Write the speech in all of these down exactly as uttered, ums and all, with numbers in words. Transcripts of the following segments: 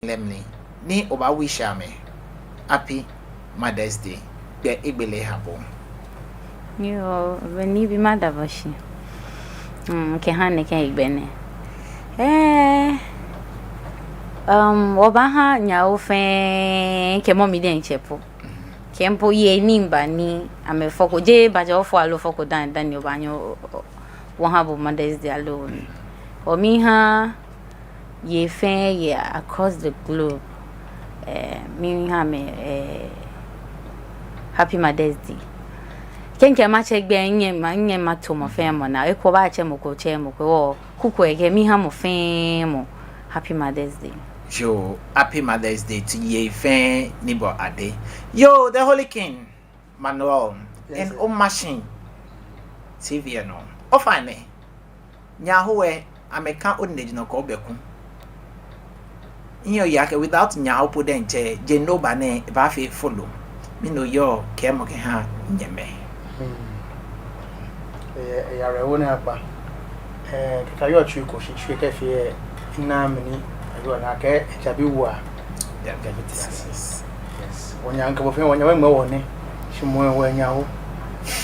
lɛ mli ni obaa wish amɛ happy Mother's Day, gbɛ egbele eha bo. Yoo, be ni bi mada bo shi. Mm, kɛha nɛkɛ hegbɛ nɛɛ. Eh, um, wɔbaaha nyɛ awo fɛɛ, kɛ mɔ mi diɛŋtsɛ po. Kɛ mpo yei ni mba ni amɛfɔko, jeee baajɛ ofɔ aloo fɔko dani dani obaanyɛ o, o, wɔha bo Mother's Day aloo. Ɔ, miiha yei fɛɛ yei across the globe. Eh, miiha amɛ, eh, happy Mother's Day. Kɛ mikɛɛ matsɛ gbɛi, minyɛŋ ma, minyɛŋ mato mɔ fɛɛ mɔ naa. Eko baatsɛ mɔ ko, tsɛ mɔ ko, ɔ, kuku ekɛ miiha mɔ fɛɛ mɔ happy Mother's Day. Yoo, happy Mother's Day to yei fɛɛ ni bɔ ade. Yoo, the Holy King, Manuel, yes, and sir. Omashi T V lɛ nɔ. Ofainɛ, nyɛ awo lɛ, amɛka onine ji nɔ ko bɛ ku. Minyɛ oya kɛ without nyɛ awo po diɛŋtsɛ, je no ba nɛɛ, ebaafee folo. Mɛni oyɔɔ kɛɛmɔ kɛha nyɛmɛi? Hmm. Eyɛ, eyɛ awerɛho ni akpa. Eh, kɛkɛ ayɔɔ tsui ko shi tsui kɛfee, eh, ina mini, ayɔɔ naa akɛ, eh, jabi wa. Jabi, jabi ti ase. Yes. Wɔnyɛ ŋkɛ bɔ fɛɛ, wɔnyɛ wɛ mɛ wɔ nɛ. Shi mɔ wɔ nyɛ awo.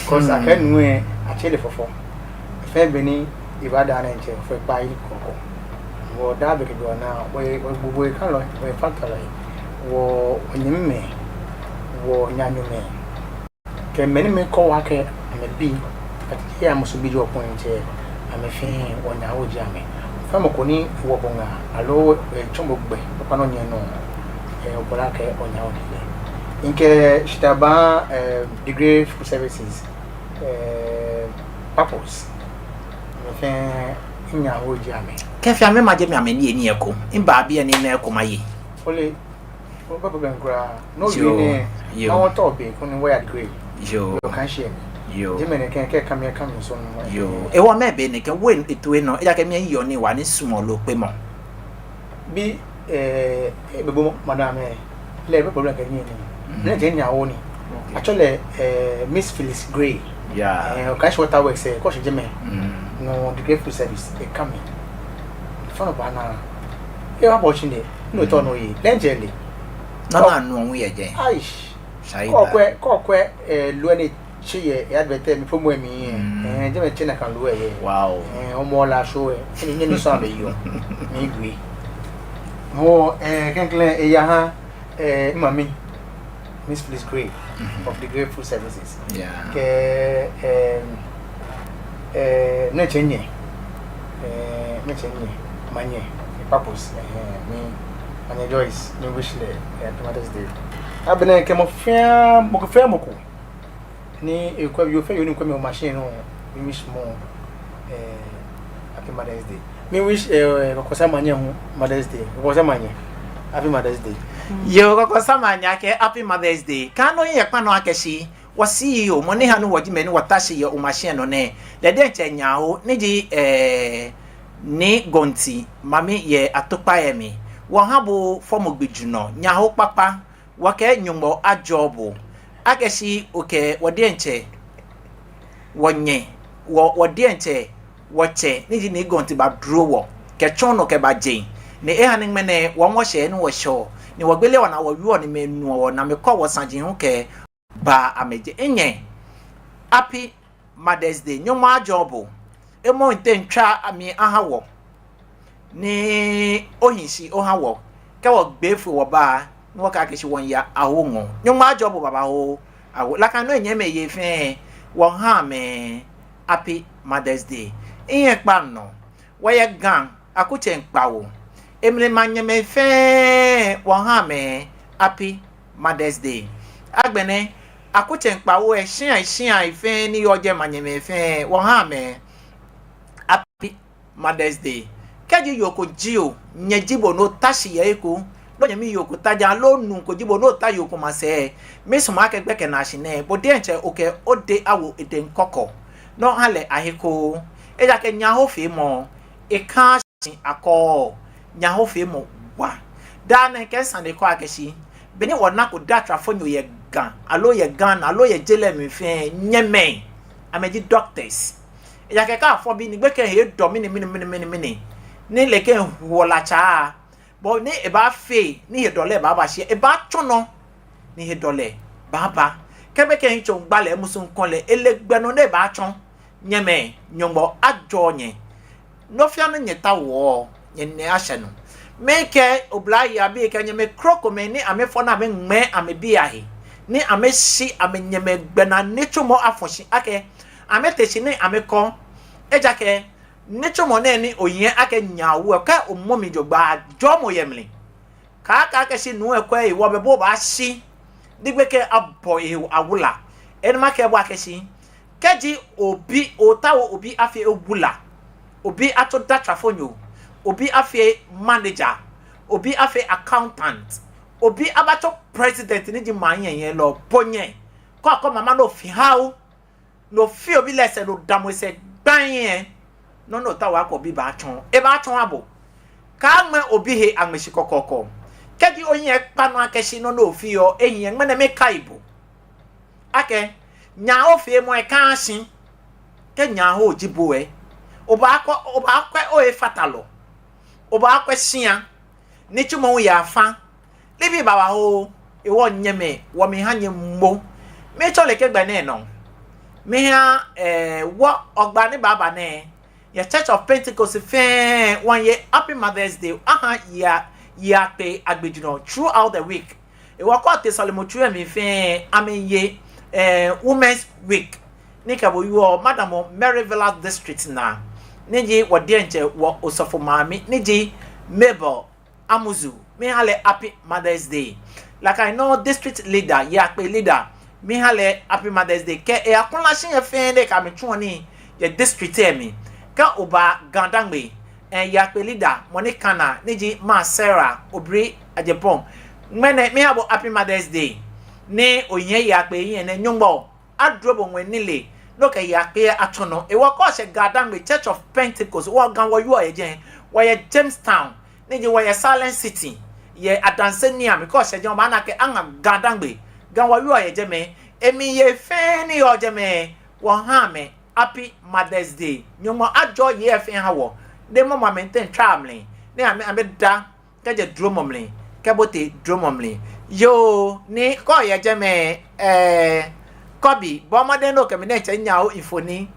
'Cause, hmm, akɛ nu lɛ, atsɛ lɛ fɔfɔ. Fɛɛ be ni ebaada nɛɛ ntsɛ, fɛɛ kpa yi kɔkɔ. Wɔ daa be kɛ jɔ naa, wɔ, wɔ gbogbo ekalɔ, wɔ efatalɔ, wɔ, wɔnyɛmimɛi, wɔnanemɛi. Kɛ mɛi ni miikɔ wɔ akɛ amɛbii, ati ya musu bi jɔ point lɛ, amɛ fɛɛ wɔnyɛ awo ji amɛ. Fɛɛ mɔ ko ni wɔ bo ŋaa, aloo, eh, tsɔ bo gbɛ, papa nɔ nyɛ nɔ, eh, obɔ lɛ akɛ wɔnyɛ awo ji lɛ. Ŋkɛ shita baa, eh, Degree Food Services, eh, Purpose. Amɛ fɛɛ minyɛ awo ji amɛ. Kɛfee amɛ maje mi amɛ ni yɛ ni eko. Mba biɛ ni nɛ eko maye. Ole, o ba problem kwraa. No, yoo, ni, yoo, na wɔtɔ be, koni wɔ ya degree. Yoo. Yoo, kan shi ni. Yoo. Jɛmɛ nɛkɛ, kɛ kami, kami so no. Yoo. Ewɔ mɛɛ be nɛkɛ, wɛ eto enɔ, ejaakɛ miyɛ ni wa ni small lo kpɛmɔ. Bi, eh, eh, be bo madam, eh, lɛ be problem kɛ ni ni. Mhm. Lɛ jɛ nyɛ awo ni. Okay. Actually, eh, Miss Phyllis Gray. Yeah. Eh, Okaishie Water Works, eh, kɔ shi jɛmɛ. Mm. No, Degree Food Service, eh, kami. Fɔnɔ ba na. Eh, wa bɔ shi ni, no tɔ no yi. Lɛ jɛ lɛ. Na, na, no, wi yɛ jɛ. Aish. Shaida. Kɔ kwɛ, kɔ kwɛ, eh, lo ni Tsɛ yɛ, yɛ advert mi promo mi yɛ. Mm. Eh, jɛmɛ tsɛ nakai lo yɛ. Wow. Eh, omɔ la show yɛ. Ni nyɛ ni sɔ abɛ yɔɔ. Mi gui. Mɔ, eh, klɛŋklɛŋ, eh, yaha, eh, mami. Miss Phyllis Gray, mhm, of Degree Food Services. Yeah. Kɛ, eh, eh, nɛtsɛ nyɛ. Eh, nɛtsɛ nyɛ. Manyɛ. Purpose. Eh, mi. Manyɛ Joyce. Mi wish lɛ, eh, happy Mother's Day. Agbɛnɛ kɛ mɔ fɛɛ, mɔ ko fɛɛ mɔ ko. Ni ekwɛ, yoo fɛɛ yoo ni kwɛ mi Omashi nɔ, mi wish mɔ, eh, happy Mother's Day. Mi wish, eh, Kɔkɔ Sama nyɛ hu Mother's Day. Kɔkɔ Sama nyɛ, happy Mother's Day. Yoo, Kɔkɔ Sama nyɛ akɛ happy Mother's Day. Kɛ nɔ yɛ kpa nɔ akɛ shi, wɔ C E O, mɔ ni ha ni wɔji mɛi ni wɔta shi yɛ Omashi nɔ nɛɛ. Lɛ diɛŋtsɛ nyɛ awo, ni ji, eh, Nii Gonti, mami yɛ Atukpa yɛ mli. Wɔha bo fɔmɔ gbi jurɔ, nyɛ awo kpakpa. Wɔkɛɛ Nyɔŋmɔ ajɔɔ bo. Akɛ shi okɛ wɔ diɛŋtsɛ, wɔnyɛ, wɔ, wɔ diɛŋtsɛ, wɔtsɛ, ni ji Nii Gonti badro wɔ, kɛtsɔ nɔ kɛba jeŋ. Ni eha ni ŋmɛnɛ, wɔ ŋɔ shɛ ni wɔshɔ, ni wɔgbele wɔnaa wɔwieɔ ni mɛi nuɔ wɔnaa mɛi kɔ wɔ saji hu kɛba amɛjeŋ. Enyɛ, happy Mother's Day. Nyɔŋmɔ ajɔɔ bo. Emɔ nte ntswa ami aha wɔ. Ni ohi shi oha wɔ. Kɛ wɔgbee foi wɔba, ni wɔkɛɛ akɛ shi wɔmiiya awo ŋɔɔ. Nyɔŋmɔ ajɔɔ bo babaoo. Awo. Nakai nɔŋŋ nyɛmimɛi yei fɛɛ, wɔha amɛ happy Mother's Day. Mihiɛ kpa minɔ. Wɔyɛ Ga, akutsei kpawo. Emli manyɛmɛi fɛɛ, wɔha amɛ happy Mother's Day. Agbɛnɛ, akutsei kpawo lɛ, shiai shiai fɛɛ ni yɔɔ jɛi, manyɛmɛi fɛɛ, wɔha amɛ happy Mother's Day. Kɛji yoo ko ji o, nyɛ ji bo ni ota shi yɛ he ko, ni onyɛmi yoo ko ta jɛi, aloo nuu ko ji bo ni ota yoo ko masɛi, miisumɔ akɛ gbɛkɛ naashi nɛɛ, bo diɛŋtsɛ okɛ odɛŋ awo edɛŋ kɔkɔ. Ni oha lɛ ahe ko. Ejaakɛ nyɛ awo feemɔ, eka shi akɔ, nyɛ awo feemɔ wa. Daa nɛɛ mikɛ sane kɛɔ akɛ shi, beni wɔnako datrafonyo yɛ Ga, aloo yɛ Ghana, aloo yɛ je lɛ mli fɛɛ, nyɛmɛi, amɛji doctors. Ejaakɛ kɛ afɔ bi ni gbekɛ he dɔ mɛni, mɛni, mɛni, mɛni, mɛni, ni lɛ kɛ huɔ latsa, Ɔ, ni ebaafee, ni hejɔlɛ baaba shi, ebaatsɔ nɔ, ni hejɔlɛ baaba. Kɛ be kɛ etsɔ gbalɛ musuŋ kɔlɛ, ele gbɛ nɔ ni ebaatsɔ. Nyɛmɛi, Nyɔŋmɔ ajɔɔ nyɛ. Nɔ fɛɛ nɔ ni nyɛtaoɔ, nyɛnine ashɛ nɔ. Mikɛ oblayei abii kɛ nyɛmɛi krokomɛi ni amɛfɔ ni amɛŋmɛɛ amɛbii ahe, ni amɛshi amɛnyɛmɛi gbɛnaa nitsumɔ afɔ shi akɛ amɛte shi ni amɛkɔ. Ejaakɛ nitsumɔ nɛɛ ni ohiɛ akɛ nyɛ awo, kɛ omɔ mli jogbaŋŋ, jɔɔmɔ yɛ mli. Kaakɛɛ akɛ shi nuu lɛ kwɛ ehe, wɔbɛ bo baashi. Ni gbekɛ abɔ ehe awula. Enɛ makɛɛ bo akɛ shi, kɛji obi, ootao obi afee owula, obi atsɔ datrafonyo, obi afee manager, obi afee accountant, obi abatsɔ president ni ji maŋ hiɛnyiɛlɔ, bo nyɛ, kɔ akɔ mama no fi hao. No fi obi lɛ sɛɛ, no damɔ esɛɛ gbaŋŋ lɛ, nɔ ni otaoɔ akɛ obi baatsɔ, ebaatsɔ aha bo. Kaaŋmɛ obi he aŋmɛ shi kɔkɔɔkɔ. Kɛji ohiɛ kpa nɔ akɛ shi nɔ ni ofeɔ ehiɛ, ŋmɛnɛ mikai bo akɛ nyɛ awo feemɔ lɛ kã shi. Kɛ nyɛ awo ji bo lɛ, obaakwɛ, obaakwɛ ohe fatalɔ, obaakwɛ shia, nitsumɔ hu yaa faŋŋ. Nibii baawa oo, ewɔ nyɛmɛi, wɔmiiha nyɛ mo. Mitsɔ lɛ kɛ gbɛ nɛɛ nɔ. Miha, eh, wɔ Hɔgbaa ni baaba nɛɛ, yɛ Church of Pentecost fɛɛ, wɔmiiye Happy Mother's Day aha yei, yei akpei agbɛjɔɔmɔ throughout the week. Ewɔ kɔ te sɔlemɔtsu lɛ mli fɛɛ, amɛmiiye, eh, Women's Week. Ni kɛ bo wieɔ, madamɔ Mary Villas District naa, ni ji wɔ diɛŋtsɛ wɔ osɔfo maame, ni ji Mabel Amuzu, miha lɛ Happy Mother's Day. Like I know district leader, yei akpei leader, miha lɛ Happy Mother's Day. Kɛ eyakulashihilɛ fɛɛ ni kɛ amɛ tsuɔ nii yɛ district lɛ mli. Kɛ oba Ga-Dangme, eh, yei akpei leader, mɔ ni kã naa, ni ji Ma Sarah Obiri Agyapong. Ŋmɛnɛ, miha bo Happy Mother's Day. Ni ohiɛ yei akpei hiɛ nɛɛ, Nyɔŋmɔ aduro bo ŋwɛi nilee, ni okɛ yei akpei atsɔ nɔ. Ewɔ kɔ shɛ Ga-Dangme Church of Pentecost, wɔ Ga wɔwieɔ yɛ jɛi, wɔyɛ Jamestown, ni ji wɔyɛ Silent City, yɛ Adanse Niiamli, kɔ shɛ jɛi obaana akɛ aŋa Ga-Dangme, Ga wɔwieɔ yɛ jɛmɛ, emli yei fɛɛ ni yɔɔ jɛmɛ, wɔha amɛ Happy Mother's Day. Nyɔŋmɔ ajɔɔ yei fɛɛ aha wɔ, ni mɔ mɔ amɛteŋ tsa mli, ni amɛ, amɛda kɛjɛ duromɔ mli kɛbote duromɔ mli. Yoo, ni kɔ yɛ jɛmɛ, eh, Kɔbi, bɔɔ mɔdɛŋ ni okɛ mi diɛŋtsɛ anya mfoniri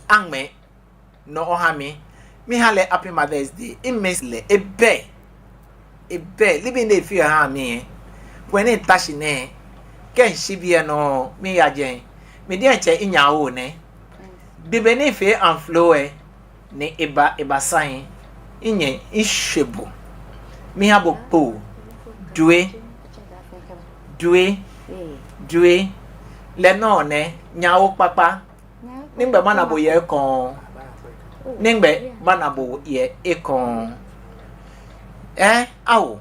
aŋmɛ nɔ oha mi. Miha lɛ Happy Mother's Day. Miss lɛ, ebɛ, ebɛ, nibii ni efeɔ ehaa mi lɛ. Kwɛ ni mita shi nɛɛ, kɛ mishi biɛ nɔ, miya jɛi, mi diɛŋtsɛ minya oo nɛ. Be ni mifee amflo lɛ, ni eba, eba sign, minyɛ mishwe bo. Miha bo kpoo. Due. Due. Due. Lɛ nɔ nɛ, nya oo kpakpa. Nɛgbɛ mana bo yɛ ekoŋŋ? Nɛgbɛ mana bo yɛ ekoŋŋ? Eh, ao.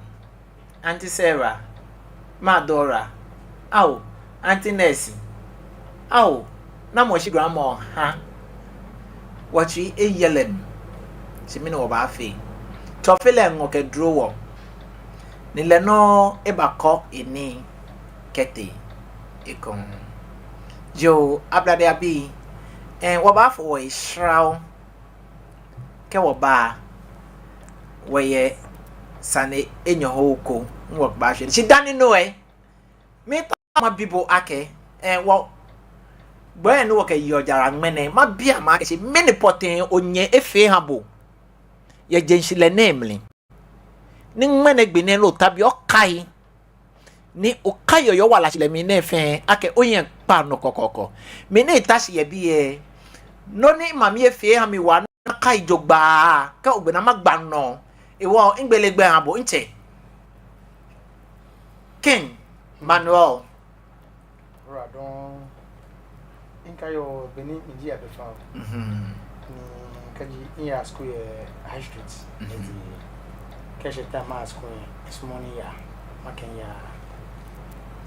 Auntie Sarah, Ma Dora, ao, Auntie Nurse, ao, namɔ shi grandma oha? Wɔtsui eyɛ lɛ nɔ, shi mɛni wɔbaafee? Tsɔfelɔ ŋɔ kɛduro wɔ, ni lɛ nɔŋŋ ebakɔ enii kɛtee ekoŋŋ. Yoo, Ablade abii, eh, wɔbaafo wɔhe shra oo. Kɛ wɔba, wɔyɛ sane enyɔ hu ko ni wɔbaashwie. Shi dani no lɛ, miitao mabi bo akɛ, eh, wɔ, gbɔi ni wɔkɛyeɔ jara ŋmɛnɛ, mabi amɛ akɛ shi mɛni pɔtɛɛ onyɛ efee eha bo yɛ jeŋshihilɛ nɛɛ mli? Ni ŋmɛnɛ gbi nɛɛ lɛ otaoɔ okai, ni okai yɛ owala shihilɛ mli nɛɛ fɛɛ akɛ onyɛ okpa nɔ kɔkɔɔkɔ. Mi ni mita shi yɛ biɛ, nɔ ni mami efee eha mi wa, nakai jogbaŋŋ, kɛ ogbe naa magba nɔ. Ewɔ, migbele gbɛ miha bo, mitsɛ King Manuel. Owura dɔŋŋ. Mikaiɔ be ni miji abɛfa. Mhm. Ni kɛji miya school yɛ High Street. Mhm. Ni kɛ eshɛ time ma school lɛ, esumɔɔ ni miya, makɛɛ miya.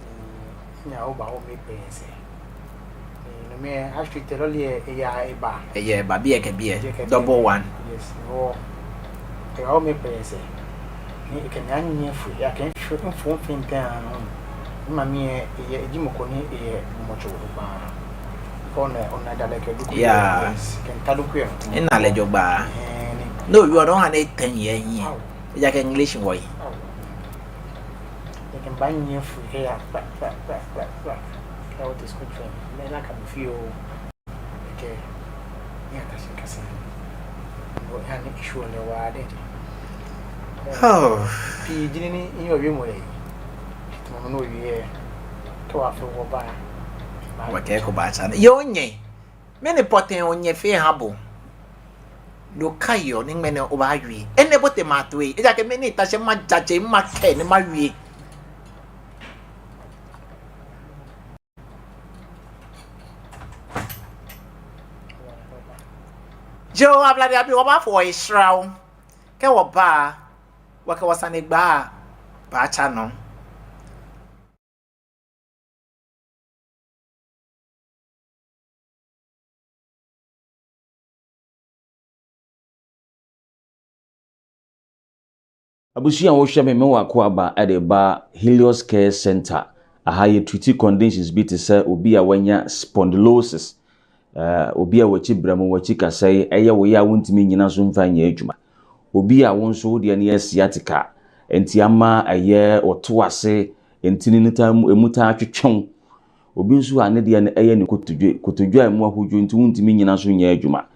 Ni minya oba owo mi kpee sɛɛ. Ni no mli lɛ High Street lɔle lɛ eya eba. Eya eba biɛ kɛ biɛ. Biɛ kɛ biɛ. Double one. Yes, ewɔ. Eya owo mi kpee sɛɛ. Ni ekɛ mi anyiɛ foi, ekɛ mi fo, mifo mfɛɛ ntɛŋ. Mimami lɛ, eyɛ, eji mɔ ko ni eyɛ mɔtsoo jogbaŋŋ. Kɛ ona, ona jalɛ kɛ duku lɛ. Yeah. Yes, kɛ ntaade ko lɛ. Mina lɛ jogbaŋŋ. Ɛhɛɛ, ni. No, you are not an eight, ten year here. Ao. Ejaakɛ English wɔye. Ekɛ mba nyɛ firi kɛya kpa, kpa, kpa, kpa, kpa. Kɛ wɔte school fɛɛ, mɛi na ka mi fioo. Ekɛ, ni ata shi kasa. No, ya ni issue lɛ wa de. Oh. Pii ji nɔ ni, ni owie mɔ yɛ. Tuma no owie. Kɛ wɔfee wɔba. Wɔkɛ eko baatsɛ nɔ. Yoo nyɛ. Mɛni pɔtɛɛ onyɛ fɛɛ ha bo? No kaiɔ ni ŋmɛnɛ obaawie. Enɛ bote mato ei. Ejaakɛ mɛni ta shi majaje makɛɛ ni mawie. Yoo, Ablade abii, wɔbaafo wɔhe shra oo. Kɛ wɔba, wɔkɛ wɔsanegbaa baatsa nɔ. Abusua a wɔhwɛ me, mewɔ akwaaba de ba Helios Care Center. Aha yɛ treat conditions bi te sɛ obi a wanya spondylosis, eh, obi a wakyi brɛ mu, wakyi kasɛe, ɛyɛ wo ya a wontumi nnyina so mfa nyɛ adwuma. Obi a wo nso wo deɛ no yɛ sciatica, nti ama ɛyɛ ɔto ase, nti ne taa mu, emu taa twetwe wo. Obi nso a ne deɛ no ɛyɛ ne kotodwe, kotodwe a emu ahodwo nti wontumi nnyina so nyɛ adwuma.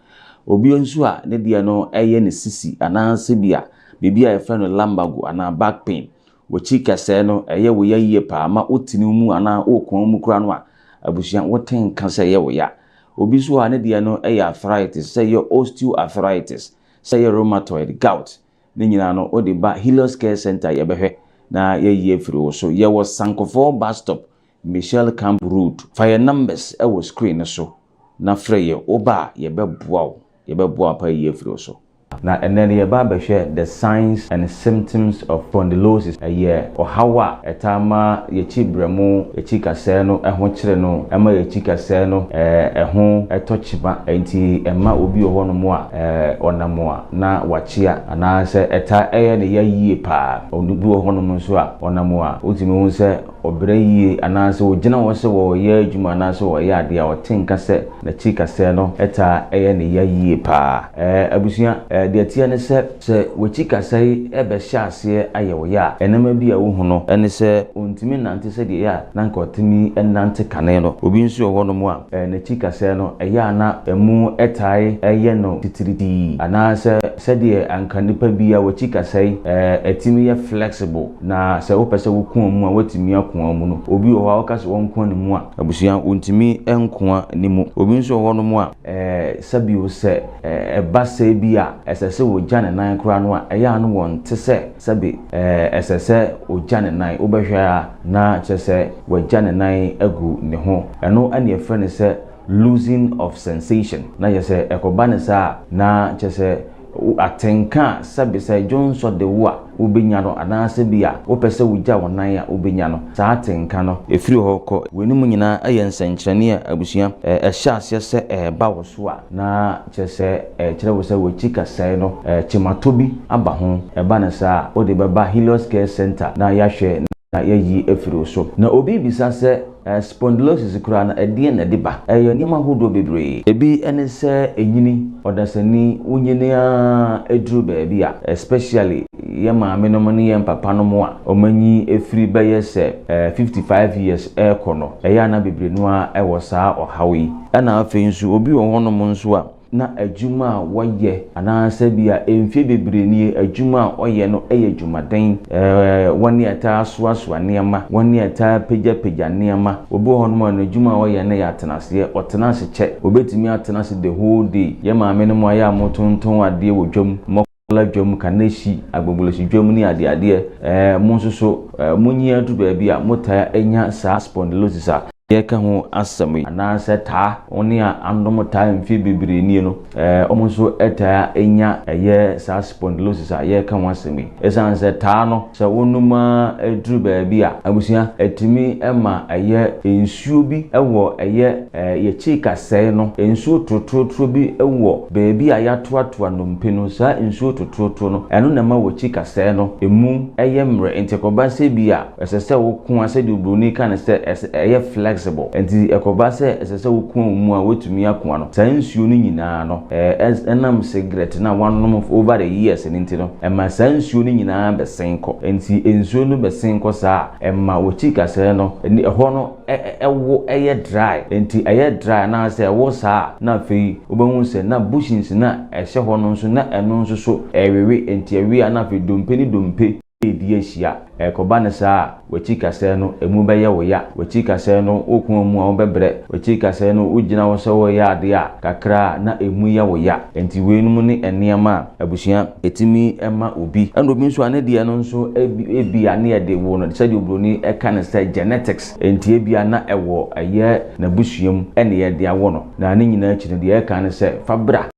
Obi nso a ne deɛ no ɛyɛ ne sisi anaasɛ bi a biribi a yɛfrɛ no lumbago anaa back pain. Wakyi kasɛe no ɛyɛ wo ya yie paa ma wotene mu anaa wokɔn mu koraa no a, abusua wote nka sɛ ɛyɛ wo ya. Obi nso a ne deɛ no ɛyɛ arthritis, sɛ ɛyɛ osteoarthritis, sɛ ɛyɛ rheumatoid, gout, ne nyinaa no wode ba Helios Care Center yɛbɛhwɛ na yɛyi afiri wo so. Yɛwɔ Sankofɔɔ bus stop, Michel Camp Road. Fa yɛn numbers ɛwɔ screen no so na frɛ yɛn. Woba a yɛbɛboa wo, yɛbɛboa wo paa ayi afiri wo so. Na ɛnɛ no yɛba abɛhwɛ the signs and symptoms of spondylosis. Ɛyɛ ɔhaw a ɛtaa ma yɛkyi brɛ mu, yɛkyi kasɛe no ɛho kyere no, ɛma yɛkyi kasɛe no, ɛɛ, ɛho ɛtɔ kyima, nti ɛma obi wɔ hɔnom a, ɛɛ, ɔnam a na wakyea, anaasɛ ɛtaa ɛyɛ ne ya yie paa. Obi wɔ hɔnom nso a, ɔnam a wotumi hu sɛ ɔbrɛ yie, anaasɛ ogyina hɔ sɛ ɔreyɛ adwuma, anaasɛ ɔreyɛ adeɛ a, ɔte nka sɛ n'akyi kasɛe no taa yɛ ne ya yie paa. Ɛɛ, abusua, ɛɛ, deɛ teɛ ne sɛ, sɛ w'akyi kasɛe bɛhyɛ aseɛ ayɛ wo ya a, nneɛma bi a wohu no ne sɛ ɔntumi nnante sɛdeɛ ɛyɛ a na anka ɔtumi nante kane no. Obi nso wɔ hɔnom a, ɛɛ, n'akyi kasɛe no, ɛyɛ a na emu taa yɛ no titiritii, anaasɛ sɛdeɛ anka nnipa bi a wɔakyi kasɛe, ɛɛ, atumi yɛ flexible, na sɛ wopɛ sɛ wokoa mu a, woatumi akoa mu no. Obi wɔ hɔ a, woka sɛ ɔnkoa ne mu a, abusua, ɔntumi nkoa ne mu. Obi nso wɔ hɔnom a, ɛɛ, sɛbio sɛ, ɛɛ, ɛba sɛ bi a, ɛsɛ sɛ ɔgya ne nan koraa no a, ɛyɛ a na wɔnte sɛ, sɛbi, ɛɛ, ɛsɛ sɛ ɔgya ne nan. Wobɛhwɛ a, na kyerɛ sɛ wagya ne nan agu ne ho. Ɛno ɛne yɛfrɛ no sɛ losing of sensation. Na yɛ sɛ ɛkɔba ne saa a, na kyerɛ sɛ wo-, atenka a sɛbi sɛ dwonsɔ de wo a wobɛnya no, anaasɛ bi a wopɛ sɛ wogya wo nan a wobɛnya no, saa atenka no ɛfiri hɔ kɔ. Wei no mu nyinaa ɛyɛ nsɛnkyerɛnne a abusua, ɛ, ɛhyɛ aseɛ sɛ ɛreba wo so a, na kyerɛ sɛ ɛkyerɛ wo sɛ w'akyi kasɛe no, ɛ, kyematɔ bi aba ho. Ɛba ne saa a, wode bɛba Helios Care Center na yɛahwɛ na yɛayi afiri wo so. Na obi bisa sɛ, eh, spondylosis koraa no, ɛdeɛn na ɛde ba? Ɛyɛ nneɛma ahodoɔ bebree. Ebi ne sɛ ɛnyini, ɔdasani, wonyini ara aduru baabi a, especially yɛ maamenom ne yɛn papanom a, wɔanyi afiri bɛyɛ sɛ, eh, fifty-five years ɛrekɔ no, ɛyɛ a na bebree no ara wɔ saa ɔhaw yi. Ɛna afei nso, obi wɔ hɔnom nso a, na adwuma a wɔyɛ, anaasɛ bi a mfeɛ bebree nie, adwuma a ɔyɛ no yɛ adwumaden, ɛɛ, wɔne ɛtaa soasoa nneɛma, wɔne ɛtaa pagyapagya nneɛma. Obi wɔ hɔnom a, n'adwuma a ɔyɛ no yɛ atenaseɛ, ɔtena ase kyɛ, ɔbɛtumi atena ase the whole day. Yɛ maamenom a yɛ a motontɔn adeɛ wɔ dwam, mɔkɔla dwam, kanehyi, agbogblosi dwam ne adeadeɛ, ɛɛ, mo nso so, ɛɛ, monyi aduru baabi a motaa nya saa spondylosis a yɛka ho asɛm yi, anaasɛ taa, wɔn a anom taa mfeɛ bebree nie no, ɛɛ, wɔn nso taa nya ɛyɛ saa spondylosis a yɛka ho asɛm yi. Ɛsiane sɛ taa no, sɛ wonom a aduru baabi a, abusua, atumi ma ɛyɛ nsuo bi wɔ ɛyɛ, ɛɛ, yɛkyi kasɛe no, nsuo totorotoro bi wɔ baabi a yɛatoatoa nnompe no. Saa nsuo totorotoro no, ɛno na ɛma wɔkyi kasɛe no emu yɛ mmerɛ. Nti ɛkɔba sɛ bi a, ɛsɛ sɛ wokoa, sɛdeɛ oburoni ka no sɛ, ɛsɛ, ɛyɛ flex accessible. Enti ɛkɔba sɛ ɛsɛ sɛ woku amu a, wotumi aku ano. Saa nsuo no nyinaa no, eh, ɛs-, ɛnam cigarette no a wɔanom over the years no nti no, ɛma saa nsuo no nyinaa bɛsen kɔ. Enti nsuo no bɛsen kɔ saa a, ɛma w'akyi kasɛɛ no, ɛni-, ɛhɔ no, ɛ-, ɛ-, ɛwo, ɛyɛ dry. Enti ɛyɛ dry anaasɛ ɛwo saa a, na afei wobɛhu sɛ na bushings no a ɛhyɛ hɔ no nso, na ɛno nso so ɛrewewe. Enti ɛwe a, na afei dompe ne dompe redi ahyia. Ɛkɔba no saa a, w'akyi kasɛɛ no, emu bɛyɛ wo ya. W'akyi kasɛɛ no, woku amu a, wobɛbrɛ. W'akyi kasɛɛ no, wogyina hɔ sɛ woreyɛ adeɛ a, kakra a, na emu yɛ wo ya. Enti weinom ne nneɛma a abusua, ɛtumi ma obi. Ɛna obi nso a, ne deɛ no nso, ebi, ebia ne yɛde wo no, sɛdeɛ oburoni ɛka no sɛ genetics. Enti ebia na ɛwɔ ɛyɛ n'abusua mu, ɛna yɛde awo no. Na ne nyinaa akyi no, deɛ ɛka ne sɛ, fa bra.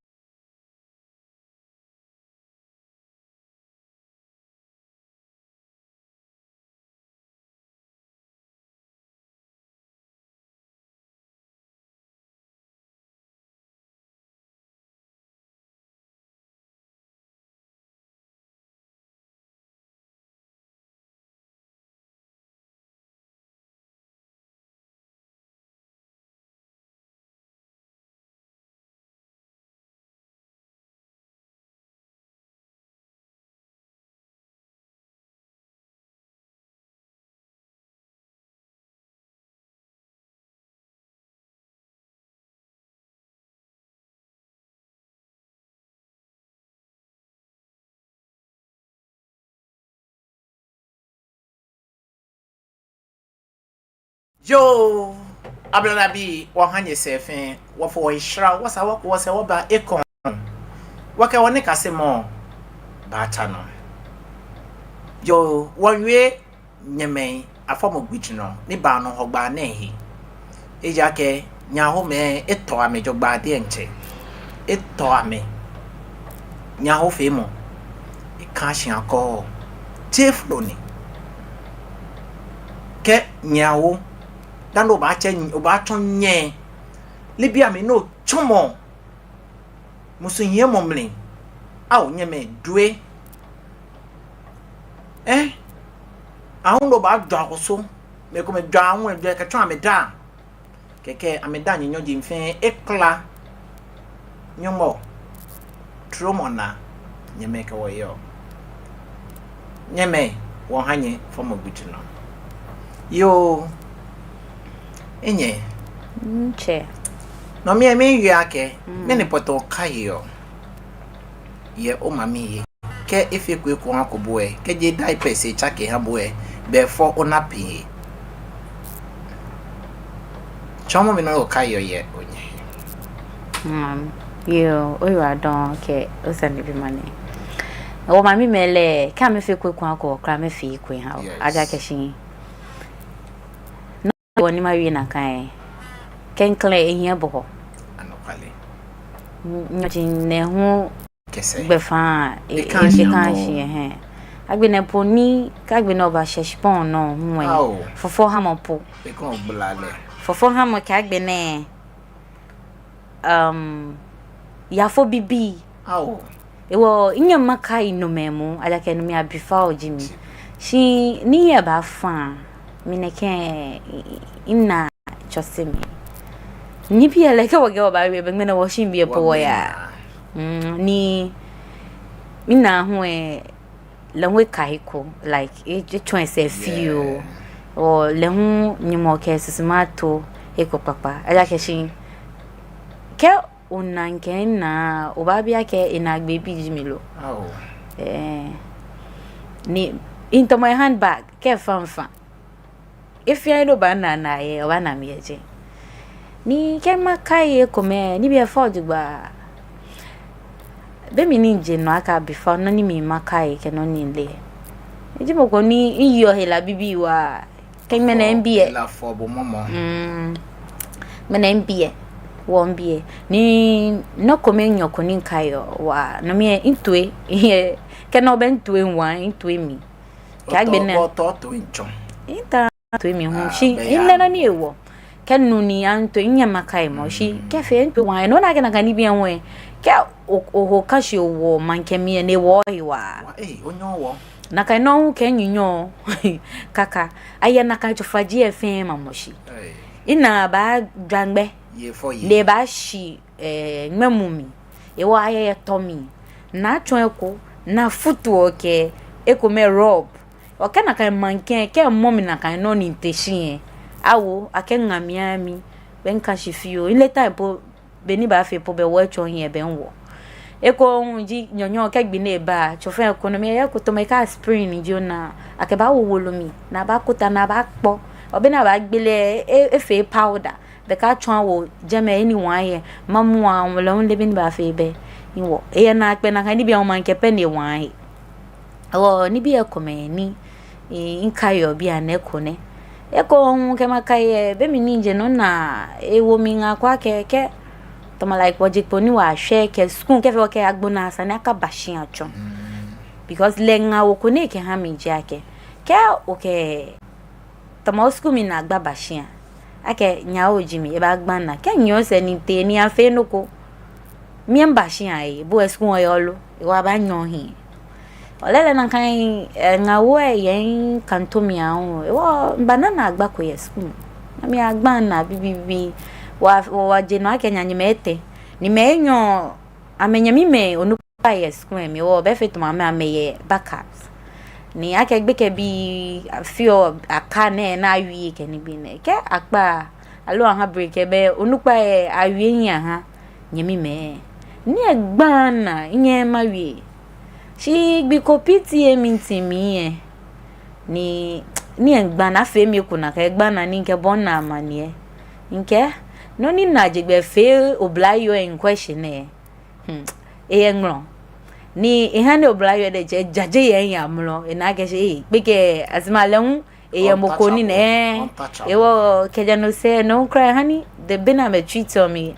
Yoo, ablalabii, wɔha nyɛsɛɛ fɛɛ, wɔfɔ wɔhe hyira, wɔsaa wɔkɔ wɔsɛɛ wɔba ekoŋŋ. Wɔkɛ wɔnikasemɔ baatsa nɔ. Yoo, wɔwie nyɛmɛi afɔmɔ gbijurɔ ni baa nɔ Hɔgbaa nɛɛ he. Ejaakɛ nyɛhomɛi etɔ amɛ jogbaŋŋ diɛŋtsɛ. Etɔ amɛ. Nyɛhofeemɔ, eka shi akɔ, tsɛ flo ni. Kɛ nyɛwo, dani obaatsɛ, obaatsɔ nyɛ. Leebi amli ni otsɔmɔ musuŋ hiɛmɔ mli. Ao, nyɛmɛi, due. Eh? Ahu lɛ baajwa akɔso. Mɛi komɛi jwaa ahu lɛ jwaa kɛtsɔ amɛdaaŋ. Kɛkɛ amɛdaaŋ nyanyɔji fɛɛ ekpla. Nyɔŋmɔ, tromɔ naa, nyɛmɛi kɛ wɔ yɔɔ. Nyɛmɛi, wɔha nyɛ fɔmɔ gbijurɔ. Yoo, minyɛ. Ntsɛ. Nɔ mli lɛ miiwie akɛ, mm, mɛni pɔtɛɛ okaiɔ yɛ omami he? Kɛ efeko eko ehako bo lɛ, kɛji diapers etsake eha bo lɛ, bɛ efɔ onappy he? Tsɔɔmɔ mi nɔ ni okaiɔ yɛ onyɛ he. Mm, yoo, oyiwaladɔŋŋ kɛ osane bi ma nɛ. Wɔmamimɛi lɛ, kɛ amɛfeko eko ehako wɔ kwraa, amɛfee eko eha wɔ. Yes. Ejaakɛ shi, na wɔ ni mawie nakai, klɛŋklɛŋ ehiɛ bɔhɔ. Anɔkwale. Nyɔji nɛɛ hu kɛsɛ. Gbɛfaa, e-, eka e-, shi eka nɔ. Shi, ɛhɛɛ. Agbɛnɛ po ni, kɛ agbɛnɛ oba shɛ shikpɔŋ nɔ hu lɛ. Ao. Fɔfɔhamɔ po. Eka ogbala lɛ. Fɔfɔhamɔ kɛ agbɛnɛ, um, yafo bibii. Ao. Hewɔ, minyɛŋ makai nomɛi moŋ, ejaakɛ no mli abifao ji mi. Shi ni yɛ baafa, mi nɛkɛ, mi, mi, mina tsɔse mi. Nibii lɛ kɛ wɔkɛɛ wɔbaawie, be ŋmɛnɛ wɔshiŋ biɛ po wɔyaa. Wɔmiina. Mm, ni, mina hu lɛ, lɛ hu eka he ko, like, e-, etsɔ esɛɛ fioo. Yeah. Hewɔ lɛ hu Nyɔŋmɔ kɛ susuma ato he ko kpakpa. Ejaakɛ shi, kɛ ona mikɛ minaa, obaabi akɛ enaagbee bi ji mi lo. Ao. Eh, ni, mitamɔ ehandbag, kɛ efa mifa. He fɛɛ he ni obaana minaa yɛ, obaana mi yɛ jɛi. Ni kɛ makai ekomɛi, nibii lɛ fɔ jogbaŋŋ. Be mli ni mije nɔ akɛ abifao, nɔ ni mi makai kɛ nɔ ni mile. Miji mɔ ko ni miyeɔ hela bibii waa. Kɛ ŋmɛnɛ mibiɛ. Hela fɔ bo momo. Mm. Ŋmɛnɛ mibiɛ. Hewɔ mibiɛ. Ni nɔ kome nyɔɔŋ ko ni mikaiɔ waa. No mli lɛ mitoi. Kɛ no bɛ mitoi waa, mitoi mli. Kɛ agbɛnɛ. Otao, otao toi mitsɔ. Mitaaa toi mli hu. Ah, shi, bɛ ya. Mile nɔ ni hewɔ. Kɛ minu ni mitoi, minyɛŋ makai mɔ. Shi, mm, kɛ fee mitoi waa, no nakai nakai nibii lɛ hu lɛ. Kɛ o, oho ka shi owɔ maŋkɛ mli lɛ, no hewɔ ohe waa. Wa, eh, onyɛŋ owɔ. Nakai nɔŋŋ hu kɛ minyɛ minyɛɔ kaka. Ayɛ nakai tsofaji lɛ fɛɛ mamɔ shi. Eh. Ena baajwa ŋmɛ. Yɛ fɔ yɛ. Ni ebaashi, eh, ŋmɛmu mli. Ehewɔ ayɛ yɛ tɔ mli. Ni atsɔ eko, ni afutu okɛ ekomɛi rub. Okɛ nakai maŋkɛ, kɛ mɔ mi nakai nɔ ni te shi yɛ. Awo, akɛ ŋa mi ami. Be ŋka shi fioo. Ile time po, be ni baafee po be wɔ etsɔ hiɛ be ŋwɔ. Eko hu ji nyɔnyɔ kɛ gbi ni eba, tsofɛn ko nɔ mli yɛ ko tɔmɔ eka spring ni ji ona, akɛbaawo wolo mli, ni abaakota ni abaakpɔ. Be ni abaagbele, e, efee powder, be kɛ atsɔ awo jɛmɛ ni wa yɛ, mamu wa, ŋwɔ lɛ ŋle be ni baafee be, ŋwɔ. Eyɛ naakpɛɛ nakai nibii hu maŋkɛ pɛ ni wa yɛ. Ehewɔ nibii komɛi ni, eh, ŋkaiɔ bianɛ ko nɛ. Eko hu kɛ makai yɛ, be mli ni ŋje nɔ ni ewo mi ŋaa ko akɛ, kɛ, tɔmɔ like wɔje kpo ni wɔshɛ kɛ school kɛ fɛɛ wɔkɛ agbo naa sani akaba shia tsɔ. Because lɛ ŋaawoo ko ni ekɛha mi ji akɛ, kɛ okɛ tɔmɔ school mli naagba ba shia. Akɛ nyɛ awo ji mi, ebaagba naa. Kɛ nyɛ osɛɛ ni tee ni afee nɔ ko. Miiba shia yɛ, bo school yɛ olo, ehewɔ abaanyɔ ohiɛ. Ole lɛ nakai, eh, ŋaawoo yɛ ŋkanto mli aahu. Ehewɔ miba na naagba ko yɛ school. Ni miigba naa bibibi. Wɔ, wɔje nɔ akɛ nyɛ nyɛmɛi etɛ. Ni mɛi enyɔ, amɛnyɛmimɛi onukpai yɛ school lɛ mli, ehewɔ be fɛɛ tɔmɔ amɛ, amɛyɛ backup. Ni akɛ gbekɛbii afeɔ aka nɛɛ ni awie kɛ nibii nɛɛ. Kɛ akpa, aloo aha break lɛ be onukpai lɛ awie hiɛ aha nyɛmimɛi. Ni egba naa, minyɛŋ mawie. Shi gbi ko P T A meeting mli lɛ. Ni, ni egba naa fee mi eko nakai egba naa ni mikɛbɔ naa amaniɛ. Mikɛɛ, nɔ ni na je gbɛ fee oblayoo lɛ in question lɛ. Hmm, eyɛ ŋmlɔ. Ni eha ni oblayoo lɛ diɛŋtsɛ ejaje yɛ miamli. Ena akɛ shi, eh, gbekɛ, asima lɛ hu, eyɛ mɔ ko ni nɛ. Untouchable. Ehewɔ kɛjɛ no sɛɛ, no hu kwraa eha ni, the be ni amɛ treat mi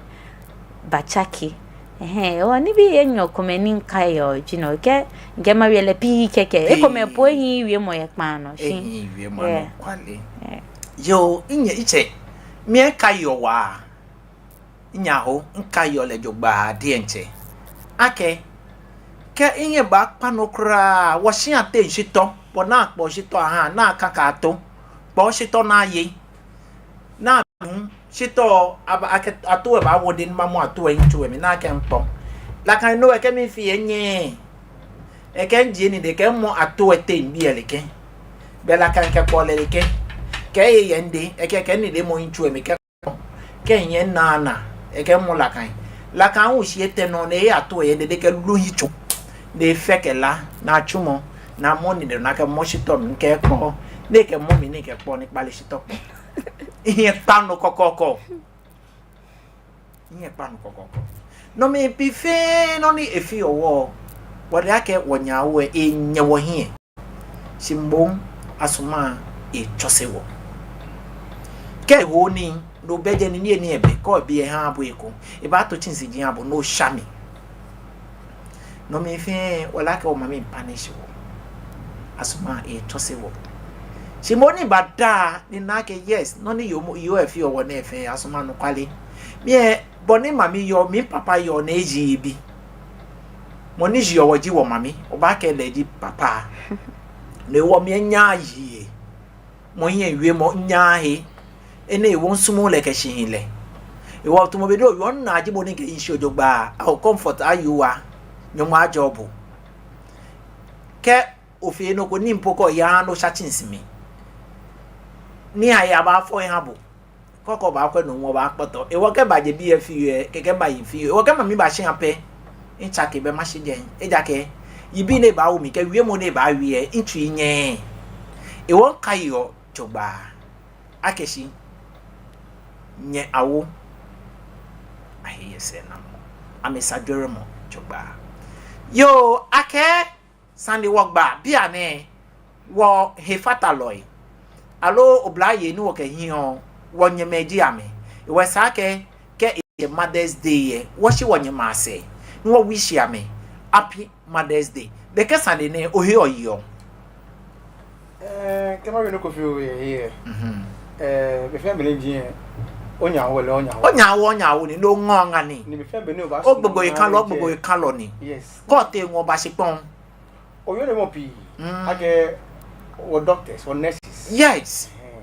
batsake. Ɛhɛɛ, ehewɔ nibii enyɔ komɛi ni ŋkaiɔ ji no kɛ, ŋkɛ mawie lɛ pii kɛkɛ. Pii. Ekomɛi po ehiii wiemɔ yɛ kpaa nɔ, shi. Ehiii wiemɔ, yeah, anɔkwale. Yeah. Yoo, minyɛ itsɛ, miikaiɔ waa. Minyɛ Awo, ŋkaiɔ lɛ jogbaŋŋ diɛŋtsɛ. Akɛ, kɛ minyɛ baakpa nɔ kwraa, wɔshia teŋ shitɔ, bɔ ni akpɔ shitɔ aha, ni akaka ato, kpɔ shitɔ ni aye, ni abu shitɔ, aba, akɛ, ato lɛ baawo dɛŋ ni mamɔ ato lɛ yitso lɛ mli, ni akɛ mikpɔ. Nakai nɔŋŋ lɛ kɛ mifee lɛ nyɛ, ekɛ mijie nii dɛŋ kɛmɔ ato lɛ teŋ biɛ lɛ kɛ. Bɛ nakai mikɛkpɔ lɛ lɛ kɛ. Kɛ eye yɛ midɛŋ, ekɛ, kɛ midɛŋ mɔ yitso lɛ mli kɛ. Kɛ minyɛ minaa naa, ekɛ mɔ nakai. Nakai hu shii etɛ nɔ ni eyato yɛ dɛdɛ kɛ loo yitso. Ni efee kɛ la, ni atsumɔ, ni amɔ nii dɛŋ ni akɛmɔ shitɔ mli kɛkpɔ. Ni ekɛmɔ mli ni ekɛkpɔ ni ekpale shitɔ kpɔ. Minyɛ kpa nɔ kɔkɔɔkɔ. Minyɛ kpa nɔ kɔkɔɔkɔ. Nɔ mli pii fɛɛ nɔ ni efeɔ wɔ. Wɔle akɛ wɔnyɛ Awo lɛ, enyɛ wɔhiɛ. Shi moŋ, Asuma etsɔse wɔ. Kɛ ewo nii, no be jɛ ni nii ni ebɛ, kɛ obi eha bo eko, ebaato tsɛnsi ji aha bo, no sha mi. Nɔ mli fɛɛ, wɔle akɛ wɔmami punish wɔ. Asuma etsɔse wɔ. Shi moŋ ni bada, ni ena akɛ yes, nɔ ni yoo mɔ, yoo lɛ feɔ wɔ nɛɛ fɛɛ, Asuma anɔkwale. Mi lɛ, bɔ ni mami yɔɔ, mi papa yɔɔ ni eji ebi. Mɔ ni jiɔ wɔ ji wɔmami, obaakɛɛ lɛ ji papa. Ni ehewɔ mi lɛ minyaaa yi lɛ. Mɔ hiɛ wiemɔ minyaaa he. Enɛ hewɔ misumɔɔɔ lɛ kɛ shihilɛ. Ehewɔ tamɔ be ni oyɔɔ minaa ji bo ni kɛ yi shi jogbaŋŋ. Awo Comfort Ayuwa. Nyɔŋmɔ ajɔɔ bo. Kɛ ofee nɔ ko ni mpo kɛ oya ni osha tsɛnsi mli. Ni aya baafɔ eha bo. Kɔkɔ baakwɛ nɔ ŋwɔ baakpɔtɔ. Ehewɔ kɛ baje biɛ fioo lɛ, kɛkɛ bayi fioo. Ehewɔ kɛ mami ba shia pɛ, mitsake bɛ mashi jɛi. Ejaakɛ, yibii ni ebaawo mi kɛ wiemɔ ni ebaawie lɛ, mitsui nyɛɛɛ. Ehewɔ mikaiɔ jogbaŋŋ. Akɛ shi, nyɛ Awo. Ahe yɛ sɛɛnamɔ. Amɛsa jɔɔmɔ jogbaŋŋ. Yoo, akɛ, sane wɔgba bianɛ, wɔhefatalɔi, aloo oblayei ni wɔkɛhiɔ, wɔnyɛmɛi ji amɛ. Ehewɔ esa akɛ, kɛ ejɛ Mother's Day lɛ, wɔshi wɔnyɛmɛi asɛɛ, ni wɔ wish amɛ Happy Mother's Day. Bɛ kɛ sane nɛɛ, oheɔ oyeɔ? Ɛɛ, kɛ mawie nɔ ko fioo yɛ he lɛ. Mhm. Ɛɛ, be fɛɛ be ni eji lɛ, onyɛ Awo lɛ, onyɛ Awo. Onyɛ Awo, onyɛ Awo ni, no ŋɔɔ ŋa ni. Ni be fɛɛ be ni obaa. Ogbogbo yi kan lɔ, ogbogbo yi kan lɔ ni. Yes. Kɛ otee ŋwɔ oba shikpɔŋ. Oyɔɔ nɛɛ mɔ pii. Mm. Akɛ wɔ doctors, wɔ nurses. Yes. Ɛhɛɛ.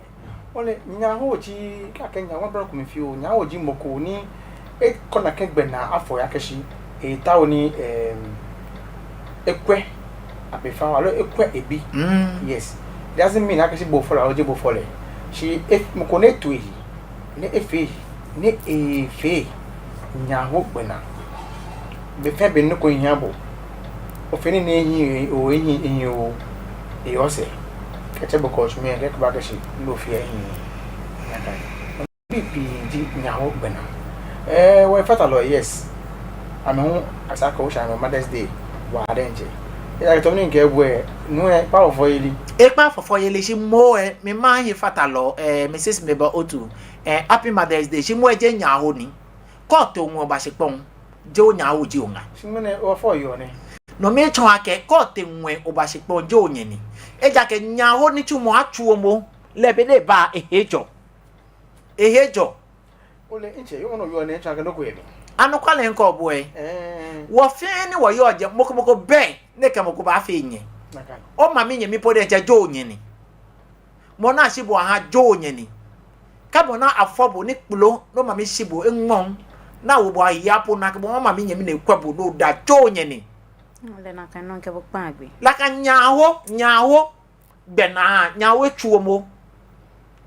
Ole, nyɛhaoji, kɛ akɛɛ nyɛhao, bro, kome fioo, nyɛhaoji mɔ ko ni ekɔ nakai gbɛnaa afɔ ya kɛshi, eetao ni, em, ekwɛ abɛfa, aloo ekwɛ ebi. Mm. Yes. Doesn't mean akɛshi bo ofɔ lɛ, aloo jeee bo ofɔ lɛ. Shi e, mɔ ko ni eto ehe, ni efee, ni efee nyɛhao gbɛnaa. Be fɛɛ be ni nɔ ko hiaa bo, ofee nii ni ehiii, oo, ehiii, ehiii, oo, eyɔɔ sɛɛ. Kɛtsɛ bo kɔ otsumɔ, kɛ eba kɛshi nɔ ofee ehiii. Nakai. Bii pii ji nyɛhao gbɛnaa. Eh, wɔhefatalɔi, yes. Amɛ hu, esa akɛ oshɛ amɛ Mother's Day waa diɛŋtsɛ. Ejaakɛ tamɔ ni mikɛɛ bo lɛ, nuu lɛ ekpaa fɔfɔyeli. Ekpaa fɔfɔyeli, shi moŋ lɛ, mi maŋ hefatalɔ, eh, Missus Mabel Otu, eh, Happy Mother's Day, shi moŋ lɛ jeee nyɛhao ni. Kɛ ote ŋwɛi oba shikpɔŋ, jeee onyɛhaoji oŋa. Shi ŋmɛnɛ ofɔ yoo nɛ. No mitsɔɔ akɛ, kɛ ote ŋwɛi oba shikpɔŋ, jeee onyɛ ni. Ejaakɛ nyɛhao nitsumɔ atsuumo lɛ be ni eba ehe jɔ. Ehe jɔ. Ole, ntsɛ, yoo nɔ yoo nɛ tsɔɔ akɛ nɔ ko yɛ mli. Anɔkwale mikɛɔ bo lɛ. Eh. Wɔ fɛɛ ni wɔyɔɔ jɛi, mɔ ko mɔ ko bɛ ni ekɛ mɔ ko baafee nyɛ. Nakai. Omami nyɛmi po diɛŋtsɛ jeee onyɛ ni. Mɔ ni ashi bo ahã jeee onyɛ ni. Kɛ mɔ ni afɔ bo ni kplo, ni omami shi bo eŋmɔŋ, ni awo bo ayi apo, ni akɛ bo omami nyɛmi ni ekwɛ bo ni oda, jeee onyɛ ni. Ole, nakai nɔŋŋ, mikɛ bo kpaa gbee. Nakai nyɛhao, nyɛhao gbɛnaa, nyɛhao etsuumo.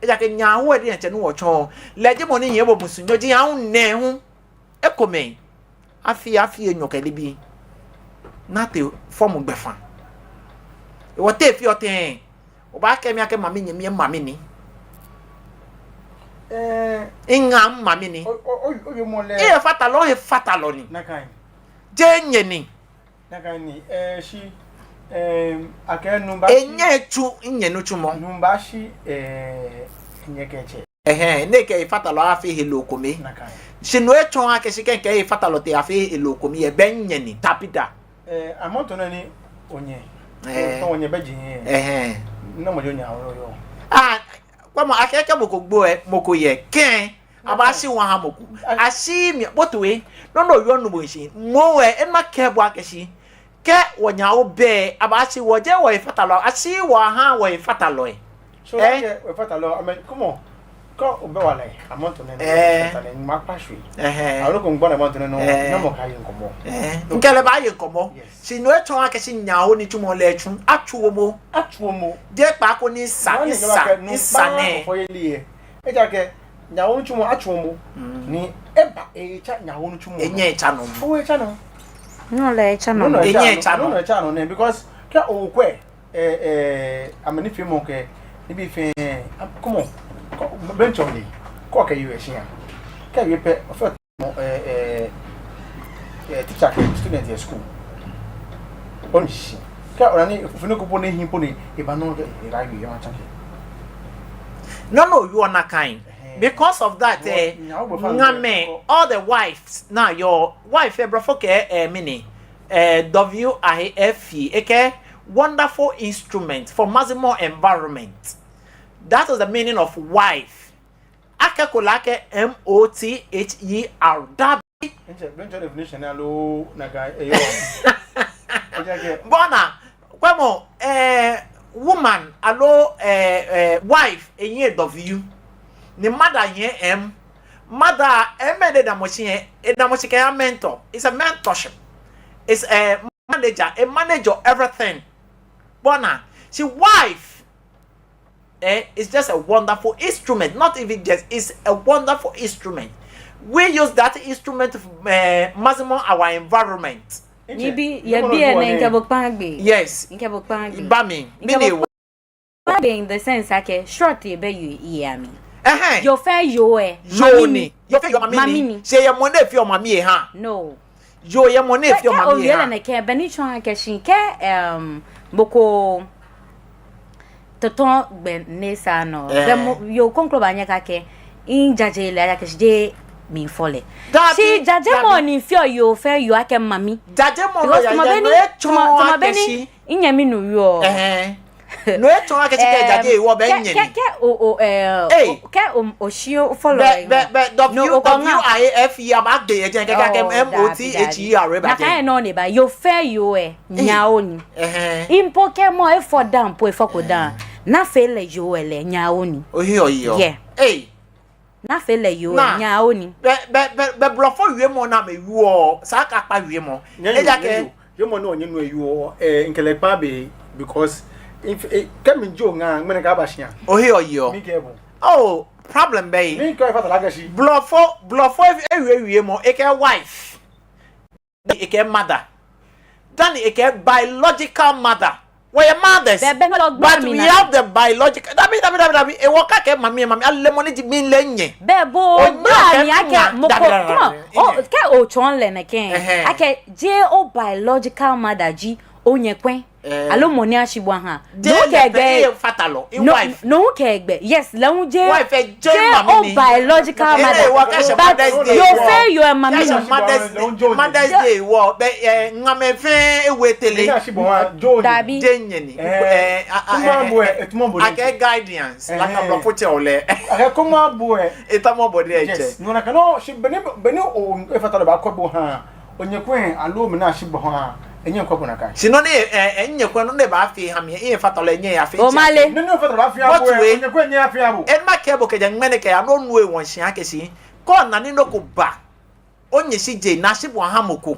Ejaakɛ nyɛhao lɛ diɛŋtsɛ ni wɔtsɔɔ lɛ, jeee mɔ ni nyiɛ bo musu nyɔ ji nyɛhao nɛɛ hu. Ekomɛi, afii, afii enyɔ kɛ nibii, ni ate fɔmɔ gbɛfaŋ. Hewɔ te efeɔ tɛŋŋ obaakɛɛ mi akɛ mami nyɛmi lɛ mami ni? Eh. Miŋa mami ni. O, o, o, oyɔɔ mɔ lɛ. Hefatalɔ, hefatalɔ ni. Nakai. Jeee nyɛ ni. Nakai ni, eh, shi, eh, akɛ nuu baashi. Enyɛ etsu nyɛ nitsumɔ. Nuu baashi, eh, nyɛ kɛ etsɛ. Ɛhɛɛ, ni ekɛ hefatalɔ afee heloo kome. Nakai. Shi no etsɔɔɔ akɛshi kɛ mikɛ hefatalɔ tee afee heloo kome lɛ, belɛ minyɛ ni, dabi da. Eh, amrɔ nɛɛ ni onyɛ. Eh. Kɛ onyɛ bɛ ji. Ɛhɛɛ. Namɔ ji onyɛ awo yoo. Ah, kwɛmɔ, akɛɛ kɛ mɔ ko gbo lɛ, mɔ ko yɛ kɛ̃. Abaashi wɔ ahã mɔ ko. A- Ashi mi, bo toi. No nɔ yɔɔ nɔ bo nshi. Moŋ lɛ, ena akɛ bo akɛshi kɛ wɔnyɛhao bɛ, abaashi wɔ, jeee wɔhefatalɔ, ashi wɔ ahã wɔhefatalɔi. So, eh? Akɛ wɔhefatalɔ, amɛ, come on. Kɛ obɛ wala lɛ, amrɔ nɛɛ, eh, hefatalɔ, makpa shi. Ɛhɛɛ. Aloo kɛ migbɔ naa amrɔ nɛɛ, eh, namɔ kɛ aye ŋkɔmɔ. Eh, mikɛ lɛ baaye ŋkɔmɔ. Yes. Shi no etsɔɔɔ akɛshi nyɛhao nitsumɔ lɛ tsu, atsuumo. Atsuumo. Jeee kpaako ni sa, ni sa, ni sa nɛ. Fɔfɔyeli lɛ. Ejaakɛ nyɛhao nitsumɔ atsuumo. Mm. Ni eba etsa nyɛhao nitsumɔ. Enyɛɛɛ etsa nɔ. Oo, etsa nɔ. No lɛ etsa nɔ. No lɛ etsa nɔ. Enyɛɛɛ etsa nɔ. No lɛ etsa nɔ nɛ, because kɛ okwɛ, eh, eh, amɛnifeemɔ kɛ nibii fɛɛ, ah, come on. Kɛ, belɛ ntsɔɔ lɛ, kɛ okɛ yoo yɛ shia. Kɛ ewie pɛ, ofee mɔ, eh, eh, eh, teacher kɛ student yɛ school. Onu shishi. Kɛ ona ni, ofee nɔ ko po ni ehiii po ni, eba nɔ kɛ, eba yɔɔ yɛ maŋ tsake. No nɔ yɔɔ nakai. Ɛhɛɛ. Because of that, eh, ŋamɛi, all the wives, ni yɔɔ, wife, eh, blɔfo kɛɛ, eh, mɛni, eh, W I F E, ekɛɛ wonderful instrument for maximum environment. That is the meaning of wife. Akɛko lɛ akɛ M O T H E R. Dabi. Ntsɛ, belɛ ntsɛ definition lɛ aloo nakai, eh, yɔɔ. Ejaakɛ. Bɔ ni, kwɛmɔ, eh, woman aloo, eh, eh, wife, ehiɛ W. Ni mother hiɛ M. Mother, M lɛ edamɔ shi, edamɔ shi kɛha mentor. It's a mentorship. It's a manager, a manager of everything. Bɔ ni, shi wife, eh, is just a wonderful instrument, not even just, it's a wonderful instrument. We use that instrument to, eh, maximum our environment. Nibii, yɛ biɛ nɛɛ, mikɛ bo kpaa gbee. Yes. Mikɛ bo kpaa gbee. Ba mi, mikɛ bo kpaa gbee in the sense akɛ, short lɛ bɛ yoo lɛ amli. Ɛhɛɛ. Yoo fɛɛ yoo lɛ, yoo ni. Yoo fɛɛ yoo mami ni. Mami ni. Shi eyɛ mɔ ni efeɔ mami ehã. No. Yoo yɛ mɔ ni efeɔ mami ehã. Kɛ owie lɛ nɛkɛ, belɛ no tsɔɔ akɛshi kɛ, em, mɔ ko tɔtɔ gbɛ nɛɛ sa nɔ. Eh. Belɛ mɔ, yoo kroko baanyɛ akɛɛ akɛ, mijaje lɛ, ejaakɛshi jeee mi mifɔ lɛ. Dabi, dabi. Shi jajemɔ ni feɔ yoo fɛɛ yoo akɛ mami. Jajemɔ lɛ, because tamɔ bɔ ni, tamɔ, tamɔ bɔ ni minyɛmi nuu yɔɔ. Ɛhɛɛ. No etsɔɔ akɛshi kɛ, em, ejaje wɔ bɛ kɛ, nyɛ kɛ, ni. Kɛ o, o, eh, ei, o, kɛ o, oshi ofɔ lɛ. Bɛ, bɛ, bɛ, no, W, okɔ ŋa. W I F E, abaagbe yɛ jɛi kɛkɛ akɛ, oh, M O T H E R, dabi, dabi. Eba jɛi. Nakai nɔŋŋ ni eba. Yoo fɛɛ yoo lɛ, ei, nyɛhao ni. Ɛhɛɛ. Mpo kɛ mɔ efɔ dã, mpo efɔko dã. Nafee lɛ yoo lɛ, nyɛ awo ni. Ohiɛ oyiɔ. Yeah. Ei. Nafee lɛ yoo lɛ, nyɛ awo ni. Bɛ, bɛ, bɛ, bɛ blɔfo wiemɔ ni amɛwieɔ, esa akɛ akpa wiemɔ. Nyɛ yoo, ejaakɛ nyɛ yoo. Wiemɔ ni onyɛ nuu lɛ wieɔ, eh, mikɛ lɛ kpaa gbɛ, because if, eh, kɛ mi ji oŋa, ŋmɛnɛ kɛba shia. Ohiɛ oyiɔ. Mikɛɛ bo. Oh, problem bɛ he. Mikɛɛ efata lɛ akɛ shi. Blɔfo, blɔfo ewie wiemɔ, ekɛɛ wife. Ni ekɛɛ mother. Dani ekɛɛ biological mother. Wɔyɛ mothers. Bɛ, bɛ, no lɔ gba mi na. But we have the biological. Dabi, dabi, dabi, dabi. Ewɔ kɛ akɛɛ mami, mami. Ale mɔ ni ji mi lɛ nyɛ. Bɛ bo, onyɛ gba mi akɛ mɔ ko. Dabi, dabi, dabi. Come on. Oh, kɛ otsɔɔ lɛ nɛkɛ. Ɛhɛɛ. Akɛ jeee o biological mother ji onyɛkwɛ. Eh. Aloo mɔ ni ashi bo aha. Jeee lɛ pɛ, efatalɔ, e wife. No kɛ gbɛ. Yes, lɛ hu jeee. Wife lɛ jeee o biological mother. But yoo fɛɛ yoo mami ni. Mother's Day wɔ, bɛ, eh, ŋamɛi fɛɛ ewie tɛlɛ. Dabi. Jeee nyɛ ni. Eh, a, a, kuma bo lɛ, etamɔ bo lɛ. Akɛ guardians, like a blɔfo tsɛɔ lɛ. Akɛ kuma bo lɛ. Etamɔ bo lɛ tsɛ. Yes. No nakai nɔŋŋ, shi beni, beni o, efatalɔ baakɔ bo ha. Onyɛkwɛ aloo mɔ ni ashi bo ha, enyɛŋ ekɔ bo nakai. Shi nɔ ni, eh, eh, nyɛkwɛ nɔ ni baafee ha mi, eh, efatalɔ enyɛŋ eyafee. Omale. Nɔ ni efatalɔ baafee aha bo, onyɛkwɛ enyɛŋ eyafee aha bo. Eni makɛɛ bo kɛjɛ ŋmɛnɛ kɛya, no nuu lɛ ewɔ shia akɛ shi. Kɛ ona ni nɔ ko ba. Onyɛ shi je, ni ashi bo aha mɔ ko.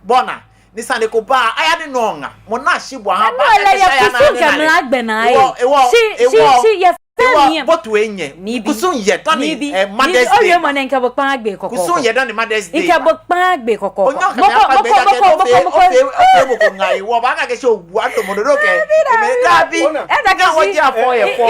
Bo ona, ni sane ko ba, aya ni no ŋa. Mɔ ni ashi bo aha ba, akɛ shi aya ni no ŋa. Kusum kɛ mla gbɛnaa lɛ. Shi, shi, shi, yɛ Fɛɛ mi yɛ. Botu enyɛ. Nibii. Kusum yɛ dani, eh, Mother's Day. Oye mɔ nɛɛ, mikɛ bo kpaa gbee kɔkɔɔkɔ. Kusum yɛ dani Mother's Day. Mikɛ bo kpaa gbee kɔkɔɔkɔ. Onyɛ okɛ mi akpa gbee, ejaakɛ ofee, ofee, ofee mɔ ko ŋa ewɔ, obaakɛɛ akɛ shi owu ato mɔ dodo kɛ. Dabi, dabi. Ejaakɛ shi. Ŋa wɔji afɔ yɛ fɔ.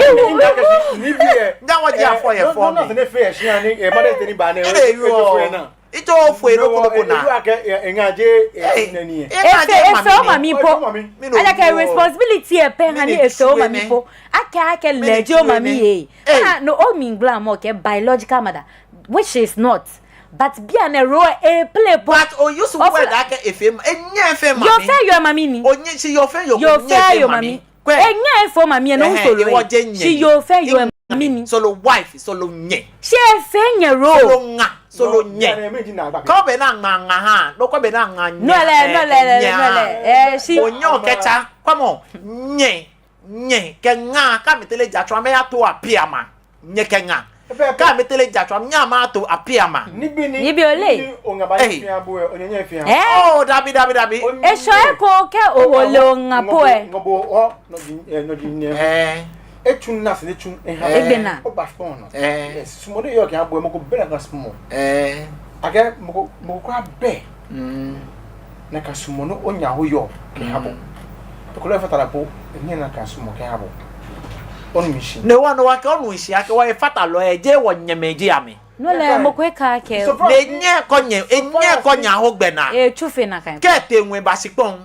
Nibii lɛ. Ŋa wɔji afɔ yɛ fɔ. No, no, no, ne fee yɛ shia ni, eh, Mother's Day ni ba nɛɛ. Ee, yoo. Etsɔ ofee nɔ ko nɔ ko naa. Ewie akɛ, eh, eŋa jeee, eh, nɛɛ ni. Efee, efee omami po. Ejaakɛ responsibility lɛ pɛ ha ni efee omami po. Akɛ, akɛ lɛ ji omami lɛ. Ah, no, omli gbla mɔ kɛ biological mother, which is not. But bianɛ role lɛ eplay po. But o use word akɛ efee, enyɛ efee mami. Yoo fɛɛ yoo mami ni. Onyɛ, shi yoo fɛɛ yoo, yoo fɛɛ yoo mami. Enyɛ efee omami lɛ, no solo. Shi yoo fɛɛ yoo mami ni. Solo wife, solo nyɛ. Shi efee nyɛ role. Solo ŋa, solo nyɛ. Kɛ obɛ ni aŋma, ŋa ha. No kɛ obɛ ni aŋma nyɛ. No lɛ, no lɛ, no lɛ. Eh, shi. Onyɛ okɛtsa, kwɛmɔ, nyɛ, nyɛ kɛ ŋa, kɛ amɛtere ja tsɔ, amɛyato apia ma. Nyɛ kɛ ŋa. Kɛ amɛtere ja tsɔ, amɛnyɛ amɛyato apia ma. Nibii ni, nibii ole. Nibii ni oŋa baanyɛ afee aha bo lɛ, onyɛ nyɛ afee aha. Eh. Oh, dabi, dabi, dabi. Eshɔ eko kɛ owo lɛ oŋa po lɛ. Ŋɔɔ bo, ŋɔɔ bo, oh, no ji, eh, no ji nɛɛ. Eh. Etsu nɔ ni esa ni etsu aha. Egbɛnaa. Oba fɔŋ nɔ. Eh. Yes, suɔmɔ ni oyɔɔ kɛha bo lɛ, mɔ ko bɛ nakai suɔmɔ. Eh. Akɛ mɔ ko, mɔ ko kwraa bɛ. Mm. Nakai suɔmɔ ni onyɛ oyɔɔ kɛha bo. Mm. Ekolɛ efatalɔ po, enyɛɛɛ nakai suɔmɔ kɛha bo. Onu mishishi? No hewɔ, no hewɔ akɛ onu mishishi akɛ wɔ efatalɔi lɛ, jeee wɔnyɛmɛi ji amɛ. No lɛ, mɔ ko ekɛɛ akɛ. Ni enyɛ ekɔ nyɛ, enyɛ ekɔ nyɛ aho gbɛnaa. Etsu fe nakai. Kɛ etee ŋwɛi ba shikpɔŋ.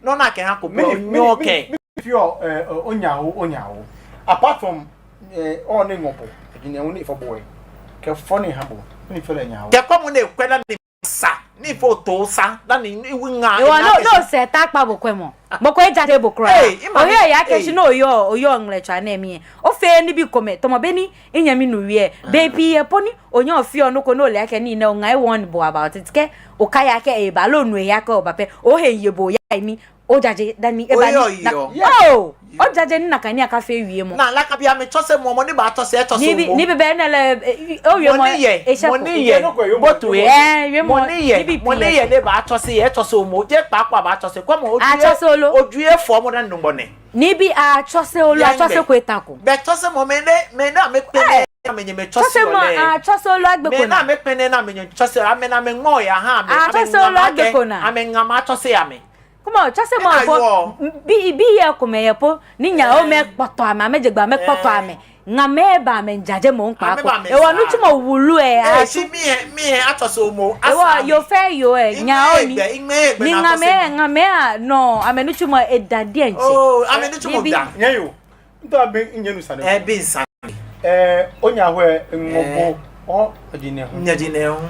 No nakai ha ko bɛ onyɛ okɛɛ. Mɛni, mɛni, mɛni, mɛni feɔ, eh, eh, onyɛ aho, onyɛ aho. Apart from, eh, ɔ ni ŋɔɔ bo, eji nɛɛ hu ni efɔ bo lɛ. Kɛ fɔ ni eha bo, mɛni feɔ lɛ nyɛ aho. Kɛ kwɛmɔ ni ekwɛ dani sa, ni efɔ too sa, dani ewu ŋa. Ewɔ, no, no sɛɛ ta kpa bo kwɛmɔ. Mɔ ko ejaje bo kwraa. Hey, imami. Ohe ya kɛ shi no oyɔɔ, oyɔɔ ŋmɛlɛtswaa nɛɛ mli lɛ. Ofeɔ nibii komɛi, tamɔ bɔ ni minyɛmi nuu wie lɛ. Bei pii yɛ po ni, onyɛ ofeɔ nɔ ko ni ole akɛ nii nɛɛ oŋa ewɔ ni bo about it kɛ. Okaya akɛ eba, loo onu eya akɛ oba pɛ. Ohe ye bo ya ni. Ojaje dani eba ni. Oyo, na, yo. Oh! Ojaje ni nakai ni akafee wiemɔ. Na, lakabi amɛtsɔsemɔ, mɔ ni baatsɔse, etsɔse omɔ. Nibii, nibii bɛ nɛɛ lɛ, eh, owiemɔ. Mɔ ni yɛ, esha mɔ ko. Ni yɛ, botu lɛ. Eh, wiemɔ. Mɔ ni yɛ, nibii pii. Mɔ ni yɛ ni baatsɔse, etsɔse omɔ. Jeee kpaako abaatsɔse. Kwɛmɔ, oju lɛ. Atsɔse olo. Oju lɛ fɔmɔ dani Nuŋtsɔ nɛ. Nibii atsɔse olo, atsɔse ko eta ko. Bɛ tsɔsemɔ mɛi nɛɛ, mɛi nɛɛ amɛkpɛlɛ, eh, amɛnyɛmɛi tsɔse olo lɛ. Atsɔse olo agbe ko naa. Mɛi nɛɛ amɛkpɛlɛ ni amɛnyɛmɛi tsɔse, amɛ ni amɛŋɔ ya ha amɛ. Atsɔse olo agbe ko naa. Amɛŋamɛi atsɔse amɛ. Kwɛmɔ, tsɔsemɔ po, bii, bii yɛ komɛi yɛ po, ni nyɛ omɛi kpɔtɔ amɛ, amɛjɛ gbɛ amɛkpɔtɔ amɛ. Ŋamɛi ba amɛjajemɔ kpaako. Ewɔ nitsumɔ wulu lɛ, eh, asu. Shi mi lɛ, mi lɛ, atsɔse omɔ. Ewɔ, yoo fɛɛ yoo lɛ, nyɛ awo ni. Ni ŋamɛi, ŋamɛi anɔ, amɛnitsumɔ eda diɛŋtsɛ. Oh, amɛnitsumɔ da. Nyɛ yoo. Ntɔ abi nyɛ nu sane. Eh, bi sane. Eh, onyɛ aho lɛ ŋɔɔ bo. Oh, eji nɛɛ hu. Eji nɛɛ hu.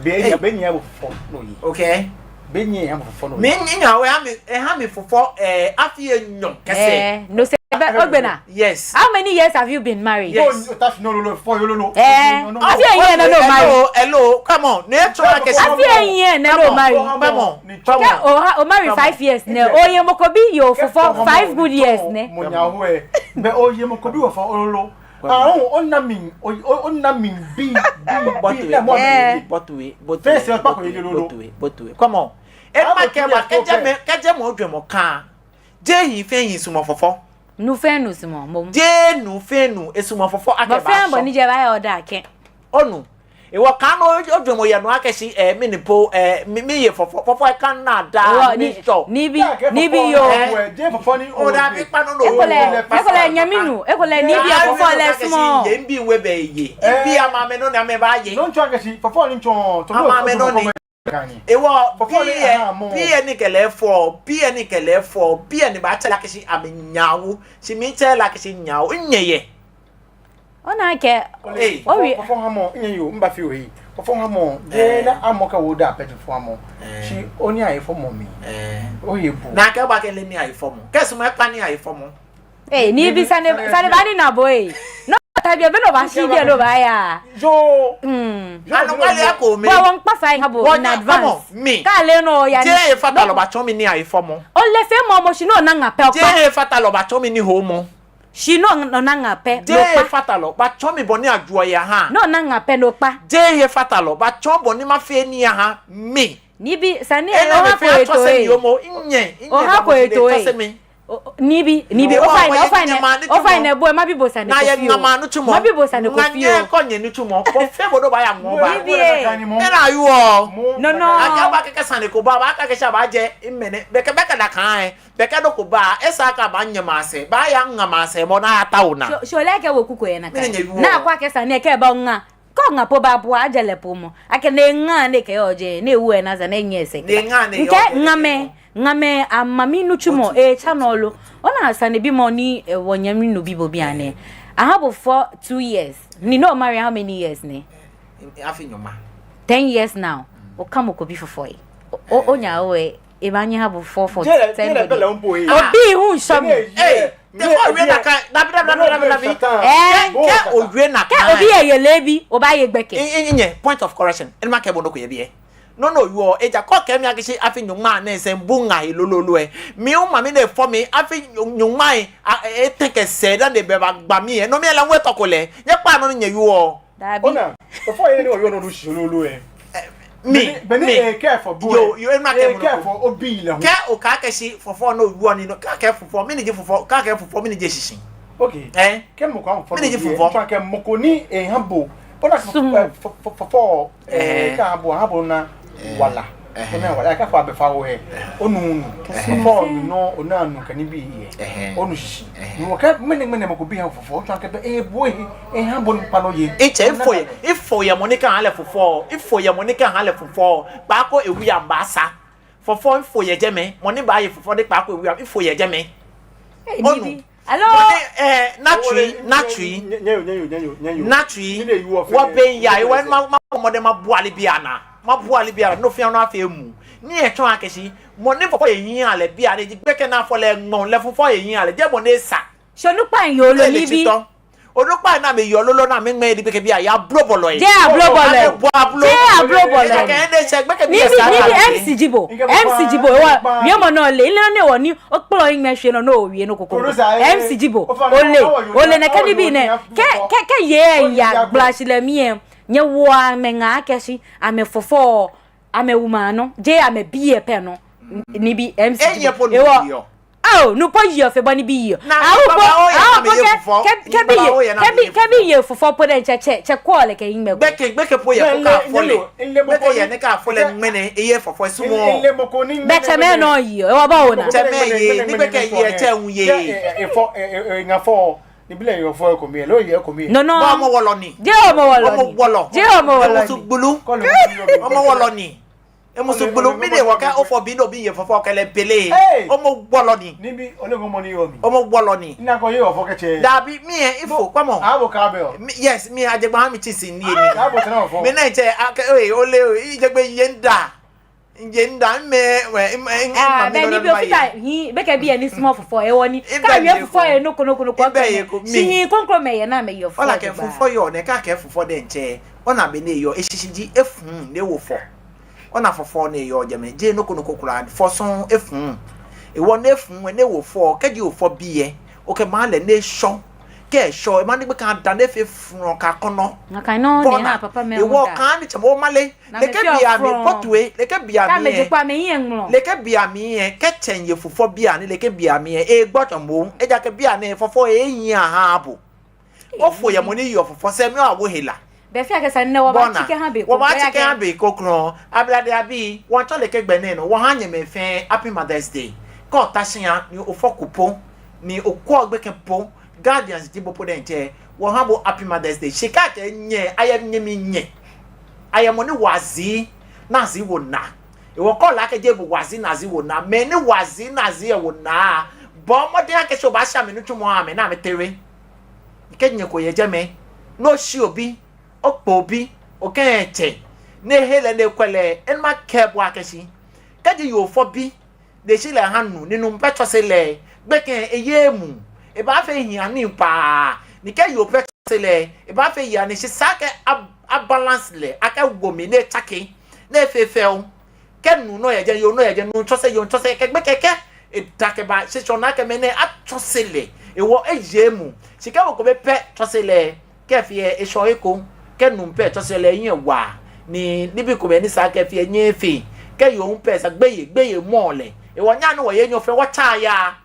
Be, be nyɛ bo fɔ no yi. Okay. Be nyɛ eha mi fufɔ nɔ. Mi, mi nya wɔ, eha mi, eha mi fufɔ, eh, afii enyɔ kɛsɛ. Eh, no sɛɛ bɛ, ogbɛnaa. Yes. How many years have you been married? Yes. Oh, otashi nɔ lolo, fufɔ yɛ lolo. Eh, no, no, no. Afii enyɔ nɛ ni omarry. Hello, hello, come on. Nɛ etsɔɔ akɛ shi. Afii enyɔ nɛ ni omarry. Come on, come on. Kɛ oha, omarry five years nɛ, oye mɔ ko bi yɛ ofufɔ five good years nɛ. Mɔ nya wɔ, bɛ oye mɔ ko bi wɔ fɔ lolo. Ah, o, ona mi, o, o, ona mi bi, bi, bi, eh, mɔ mi. Both way, both way, both way, both way, both way. Come on. Ema kɛ ba, kɛjɛ mɛi, kɛjɛ mɔ jwɛŋmɔ kã. Jeee hii fɛɛ hii sumɔɔ fufɔ. Nuu fɛɛ nuu sumɔɔ, moŋ. Jeee nuu fɛɛ nuu esumɔɔ fufɔ akɛ baashɔ. Bɔ fɛɛ bɔ ni eje baaya oda kɛ. Onu. Ehewɔ kaaha ojwɛŋmɔ aya nɔ akɛ shi, eh, mi ni po, eh, mi, miye fufɔ, fufɔ lɛ kã minaa daa, miishɔ. Nibii, nibii yoo. Eh. Oda bi kpa nɔ nɔ. Ekolɛ, ekolɛ nyɛmi nuu, ekolɛ nibii afufɔ lɛ sumɔɔ. Ye, mibi we bɛ ye. Mibi amɛ nɔ ni amɛbaaye. Nɔ ni tsɔɔ akɛ shi, fufɔ ni tsɔɔ, tsɔɔ amɛ nɔ ni. Ehewɔ, fufɔ lɛ, bii lɛ, aha mɔ. Bii lɛ ni kɛ lɛ fɔ, bii lɛ ni kɛ lɛ fɔ, bii lɛ ni baatsɛ lɛ akɛ shi amɛnyɛ awo, shi mitsɛ lɛ akɛ shi nyɛ awo, nyɛ yɛ. Ona akɛ, ei, fufɔ, fufɔ hamɔ, nyɛ yoo, mba fi ohe. Fufɔ hamɔ, eh, jeee na amɔ kɛ wo da pɛ ji fufɔ hamɔ. Eh. Shi oni ayefɔmɔ mli. Eh. Oye bu. Nakai obaakɛɛ lɛ ni ayefɔmɔ. Kɛ sumɔ ekpa ni ayefɔmɔ. Ei, nibii sane, sane baa ni na bo ei. No, tabi be no baashi biɛ no baaya. Yoo. Mm. Yoo, anɔkwale yoo, yoo. Ako mi. Bo wɔmiikpa fai ha bo in advance. Wɔnya, come on, mi. Kɛ ale nɔ oya ni. Jeee efatalɔ baatsɔɔ mi ni ayefɔmɔ. Ole feemɔ moŋ shi no ona ŋaa pɛ okpa. Jeee efatalɔ baatsɔɔ mi nihoomɔ. Shi no ona ŋaa pɛ okpa. Jeee efatalɔ baatsɔɔ mi bɔ ni ajuɔ yi aha. No ona ŋaa pɛ okpa. Jeee efatalɔ baatsɔɔ bɔ ni mafee nii aha mi. Nibii sane. Ena oha mi fɛɛ ko eto atsɔse ei. Nihoomɔ, nyɛ, nyɛ oha ko eto ei. Tsɔse mi. O, o, nibii, nibii. Ehewɔ, ofainɛ, ofainɛ, ofainɛ, bo, mabi bo sane ko fioo. Mabi bo sane ko fioo. Ŋa nyɛ kɔ nyɛ nitsumɔ. Bo fɛɛ bo do baaya ŋɔɔ ba. Nibii ei. Ena yoo. No, no. Akɛ obaakɛɛ sane ko ba, baakɛɛ akɛ shi abaajɛ, mɛni, bɛ kɛ, bɛ kɛ da kan ei. Bɛ kɛ nɔ ko ba, esa akɛ abaanyɛ maŋsɛɛ, baaya ŋa maŋsɛɛ, mɔ naa ata ona. Shi, shi ole akɛ weku ko yɛ nakai. Mɛni nyɛ yoo. Naa akɔ akɛ sane kɛ ba ŋa. Kɛ oŋa po baabua ajɛ lɛ po mɔ. Akɛ ni eŋa ni ekɛɛ ojɛ, ni ewu ena sane ni enyɛ sɛɛ. Ni eŋa ni ekɛɛ ojɛ. Ŋamɛi, ŋamɛi amami nitsumɔ, eh, channel lo. Ona sane bimɔ ni, eh, wɔnyɛmi nuu bi bo bianɛ. Aha bo fufɔ two years. Ni no marry how many years nɛ? Afii nyɔŋma. Ten years now. Okã mɔ ko bi fufɔ ei. O, o, onya wɔ ei. Ebaanyɛ aha bo fufɔ for ten good years. Obi hu nsɔ mi. Ei, te kɛ owie nakai, dabi, dabi, dabi, dabi, dabi. Eh. Kɛ, kɛ owie nakai. Kɛ obi eye leebi, obaaye gbɛkɛ. I, i, nyɛ, point of correction. Eni makɛɛ bo nɔ ko yɛ biɛ. No, no, yoo, ejaakɛ okɛɛ mi akɛ shi afii nyɔŋma nɛɛ sɛɛ mibu ŋa he lolo lɛ. Mi hu mami ni fɔ mi, afii nyɔ-, nyɔŋma ei, a, e, etɛ kɛ sɛɛ dani ebɛ baagba mi ei. No mli lɛ ŋwɛi tɔ ko lɛ. Nyɛkpa nɔ ni nyɛ yoo. Dabi. Ona, fufɔ yɛ ni oyɔɔ nɔ ni oshi lolo ei. Eh, mi, beni, beni mi. Eh, care for boy. Yoo, yoo, ema kɛɛ mo nɔ ko. Eh, care for obi lɛ hu. Kɛ okɛɛ akɛ shi fufɔ ni oyɔɔ ni no, kɛ akɛɛ fufɔ, mɛni ji fufɔ, kɛ akɛɛ fufɔ, mɛni ji eshishi. Okay. Eh? Kɛ mɔ ko aha fufɔ. Mɛni ji fufɔ. Tsɔɔ akɛ mɔ ko ni eha bo. Ona sum. Eh, fu-, fu-, fufɔ. Eh, eh, kɛ aha bo, aha bo na. Eh. Wala. Ɛhɛɛ. Ona wala, akɛ fufɔ abɛ fufɔ he. Onu, onu. Ɛhɛɛ. Fufɔ nɔ, ona nu kɛ nibii yɛ. Ɛhɛɛ. Onu shishi. Ɛhɛɛ. Ni wɔkɛ mɛni, mɛni mɔ ko bi ha fufɔ, otsɔɔ akɛ bɛ, eh, bo, eh, eh, ha bo ni kpa nɔ yɛ. Etsɛ, efo yɛ, efo yɛ mɔ ni kɛ aha lɛ fufɔ, efo yɛ mɔ ni kɛ aha lɛ fufɔ, kpaako ewui ambaasa. Fufɔ, efo yɛ jɛmɛ, mɔ ni baaye fufɔ ni kpaako ewui am, efo yɛ jɛmɛ. Eh, onu. Nibii. Hello? Mɔ ni, eh, Natsui, Natsui. Nyɛ, nyɛ, nyɛ, nyɛ, nyɛ, nyɛ. Natsui. Mɛni yoo fɛɛ. Wɔbɛ yaa, ewa ma, ma, mɔ de mabua lɛ bianɛ. Mabua lɛ bianɛ, nɔ fɛɛ nɔ afee emuu. Ni etsɔɔ akɛ shi, mɔ ni fufɔ yɛ hiɛ lɛ bianɛ, ji gbɛkɛ ni afɔ lɛ ŋmɔ, lɛ fufɔ yɛ hiɛ lɛ, jeee bɔ ni esa. Shi onukpa yoo lolo nibii. Onukpa ni amɛyɔɔ lolo ni amɛŋmɛɛ nibii gbɛkɛ bianɛ, ya blo bɔlɔ ei. Jeee ablo bɔlɔ ei. Amɛbua blo. Jeee ablo bɔlɔ ei. Ejaakɛ ene tsɛ gbɛkɛ bianɛ. Nibii, nibii, M C ji bo. M C ji bo, ewa, wiemɔ nɔ lɛ, ile nɔ ni ewa ni, okpɔlɔ iŋmɛ shwie nɔ, no owie nɔ ko ko. Producer, eh, M C ji bo. Ole, ole nɛkɛ nibii nɛɛ. Kɛ, kɛ, kɛ yei aya gbala shi lɛ mli ei. Nyɛwoa amɛ ŋaa akɛ shi, amɛ fufɔ, amɛwu ma nɔ, jeee amɛbii lɛ pɛ nɔ. Nibii M C ji bo. Ewa. Ao, nuu po yeɔ fe bɔ ni bi yeɔ. Ao po, ao po kɛ, kɛ, kɛ bi ye, kɛ bi, kɛ bi ye fufɔ po diɛŋtsɛ, tsɛ, tsɛ kɔ lɛ kɛ iŋmɛ ko. Gbɛkɛ, gbɛkɛ po yɛ ko kɛ afɔ lɛ. Gbɛkɛ yɛ ni kɛ afɔ lɛ ŋmɛnɛ, eye fufɔ sumɔɔ. Bɛ tsɛmɛi nɔ yeɔ, ewa bɔ ona. Tsɛmɛi ye, ni gbɛkɛ ye, tsɛ hu ye. Efɔ, e, e, e, ŋa fɔ, ni bi lɛ yɔ fɔ ekome, lɛ oyɛ ekome. No, no. Bɔ mɔ wɔlɔ ni. Jeee mɔ wɔlɔ ni. Mɔ wɔlɔ. Jeee mɔ wɔlɔ ni. Emusu gbulu. Mɔ wɔlɔ ni. Emusu gbulu, mɛni hewɔ kɛ ofɔ bi ni obi ye fufɔ okɛ lɛ bele. Hey! Omɔ gbɔlɔ ni. Nibii, ole ŋɔɔ mɔ ni yɔɔ mli. Omɔ gbɔlɔ ni. Ina ko ye ofɔ kɛtsɛ. Dabi, mi ei, ifo, kwɛmɔ. Abo ka bɛ o. Mi, yes, mi ajɛ gba mi tsi si ni ei ni. Abo tɛna ofɔ. Mi nɛɛ tsɛ, akɛ, ei, ole, ei, jɛ gbɛ yɛ nda. Nje nda mɛ, wɛ, im, im, im, Ah, mami bɛ ni lɔ bi ma ofita ye. Hii, bɛ kɛ biɛ ni small fufɔ, ewɔ ni. Im Ka bɛ wie ye fufɔ ko. Ye noko, noko, noko, Im bɛ kɛ ye mɛ. ko, Shi mi. Hii, krokomɛi yɛ ni amɛyeɔ fufɔ Ola kɛ jogbaŋŋ. fufɔ yɔɔ nɛɛ, kɛ akɛɛ fufɔ diɛŋtsɛ. Ona bɔ ni eyɔɔ, eshishi ji efuu ni ewo fɔ. Ona fufɔ ni yɔɔ jɛmɛ, jeee noko, noko kwraa, fɔ sɔŋŋ efuu. Ewɔ ni efuu, ni ewo fɔ, kɛji ofɔ biɛ. Okɛ maa lɛ ni eshɔ. Kɛ eshɔ, ema ni gbekɛ ada ni efee frɔŋ kɛ akɔnɔ. Nakai nɔŋŋ ni Bɔ ona, ha papa mɛ ewɔ hu da. kaa ni tsɛ mɔ male. Na Nɛkɛ mefeɔ bia mi frɔŋ. Kpotue, nɛkɛ bia Ka mi mɛi ji yɛ. kpa mɛi yɛ ŋmlɔ. Nɛkɛ bia mi yɛ, kɛ tsɛ ye fufɔ biɛ ni nɛkɛ bia mi yɛ, egbɔ tsɔ mɔ, ejaakɛ biɛ ni fufɔ yɛ eyi aha bo. Ofo yɛ mɔ ni yeɔ fufɔ sɛɛ mli awo hela. Bɛ fɛɛ akɛ sane nɛɛ wɔbaatsi Bɔ ona, kɛha be ko, wɔbaatsi bɛ akɛ kɛha be ko krɔŋŋ, Ablade abii, wɔtsɔ nɛkɛ gbɛ nɛɛ nɔ, wɔha nyɛmɛi fɛɛ Happy Mother's Day. Kɛ ota shia ni ofɔ ko po, ni okwɛɔ gbekɛ po, guardians ji bo po diɛŋtsɛ, wɔha bo Happy Mother's Day. Shi kɛ akɛɛ nyɛ, ayɛ nyɛmi nyɛ. Ayɛ mɔ ni wo azii, ni azii wo naa. Ewɔ kɛ ole akɛ jeee bo wo azii ni azii wo naa. Mɛi ni wo azii ni azii lɛ wo naa. Bɔɔ mɔdɛŋ akɛ shi obaasha amɛnitsumɔ amɛ ni amɛtere. Kɛ nyɛ ko yɛ jɛmɛ, ni oshi obi, okpɛ obi, okɛɛ etsɛ, ni ehe lɛ ni ekwɛ lɛ, enɛ makɛɛ bo akɛ shi. Kɛji yoo fɔ bi, ni eshi lɛ eha nuu, ni nuu pɛ tsɔse lɛ, gbekɛ eyeee emuu, ebaafee ehia nii paa, ni kɛ yoo pɛ tsɔse lɛ, ebaafee ehia nii shi esa akɛ a, a balance lɛ, akɛwo mli ni etsake, ni efee fɛo. Kɛ nuu nɔ yɛ jɛi, yoo nɔ yɛ jɛi, nuu tsɔse, yoo tsɔse, kɛ gbekɛ kɛ eda kɛba, shi tsɔɔ naa akɛ mɛnɛ atsɔse lɛ, ewɔ eyeee emuu, shi kɛ mɔ ko bɛ pɛ tsɔse lɛ, kɛ efee eshɔ eko, kɛ nuu pɛ tsɔse lɛ ehiɛ waa, ni nibii komɛi ni esa akɛ efee enyɛɛɛ efee, kɛ yoo pɛ esa gbeyei, gbeyei mɔɔ lɛ, ewɔ nyɛhaa ni wɔyei enyɔ fɛɛ wɔtsa aya,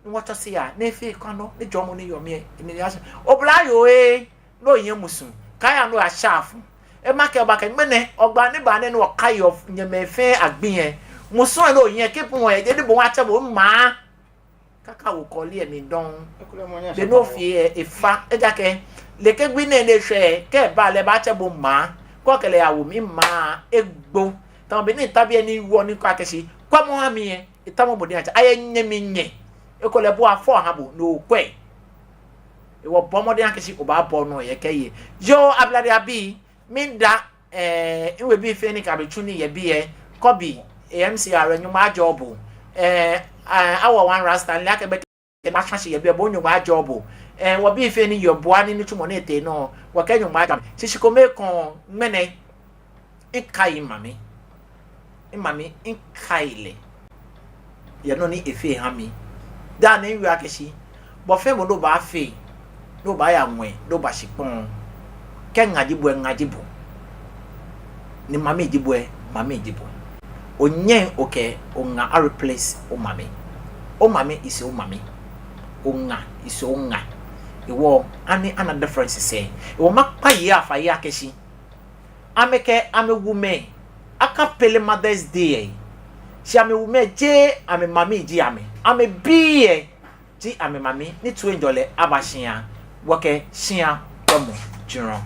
ni wɔtsɔse aya, ni efee ekɔnɔ, ni jɔɔmɔ ni yɔɔ mli lɛ, ni ya sha. Oblayoo ee, ni ohiɛ musu, kaaha ni oya sha afu. Emakɛɛ bo akɛ ŋmɛnɛ, ogbɛ ni ba nɛɛ ni wɔkaiɔ nyɛmɛi fɛɛ agbi lɛ. Musu lɛ ni ohiɛ kɛ pun lɛ, jeee ni bo hu atsɛ bo maa. Kaka wo kɔɔle lɛ mli dɔŋŋ. Be ni ofee lɛ efa, ejaakɛ, nɛkɛ gbi nɛɛ ni eshwɛ, kɛ eba lɛ ebaatsɛ bo maa. Kɛ okɛ lɛ yawo mli maa, egbo. Tamɔ be ni mita biɛ ni miwo ni mikɛɛ akɛ shi, kwɛmɔ ha mi lɛ, etamɔ bo diɛŋtsɛ, ayɛ nyɛmi nyɛ. Ekolɛ bo afɔ aha bo, ni okwɛ. Ewɔ bɔɔ mɔdɛŋ akɛ shi obaabɔ nɔ yɛ kɛ ye. Yoo, Ablade abii, miida, eh, miwebii fɛɛ ni kɛ mi tsu nii yɛ biɛ, Kɔbi, eh, M C R, Nyɔŋmɔ ajɔɔ bo. Eh, eh, Awo One Rasta, mile akɛ bɛ kɛ ma shwashi yɛ biɛ, bo Nyɔŋmɔ ajɔɔ bo. Eh, wɔbii fɛɛ ni yɔɔ bua ni nitsumɔ nɛɛ tee nɔ, wɔkɛɛ Nyɔŋmɔ ajɔɔ amɛ. Shishi kome ekoŋŋ ŋmɛnɛ, mikai mimami. Mimami, mikai lɛ yɛ nɔ ni efee eha mi. Daa nɛɛ miwie akɛ shi, bɔ fɛɛ bɔ ni obaafee, ni obaaya ŋwɛi, ni oba shikpɔŋ, kɛ ŋa ji bo lɛ, ŋa ji bo. Ni mami ji bo lɛ, mami ji bo. Onyɛŋ okɛ oŋa a replace omami. Omami is omami. Oŋa is oŋa. Ewɔ, ani ana difference sɛɛ. Ewɔ, makpa yei afai akɛ shi, amɛkɛ amɛwumɛi akapele Mother's Day lɛ. Shi amɛwumɛi jeee amɛmami ji amɛ. Amɛbii lɛ ji amɛmami, ni toiŋjɔlɛ aba shia. Wɔkɛ shia kwɛmɔ jurɔ.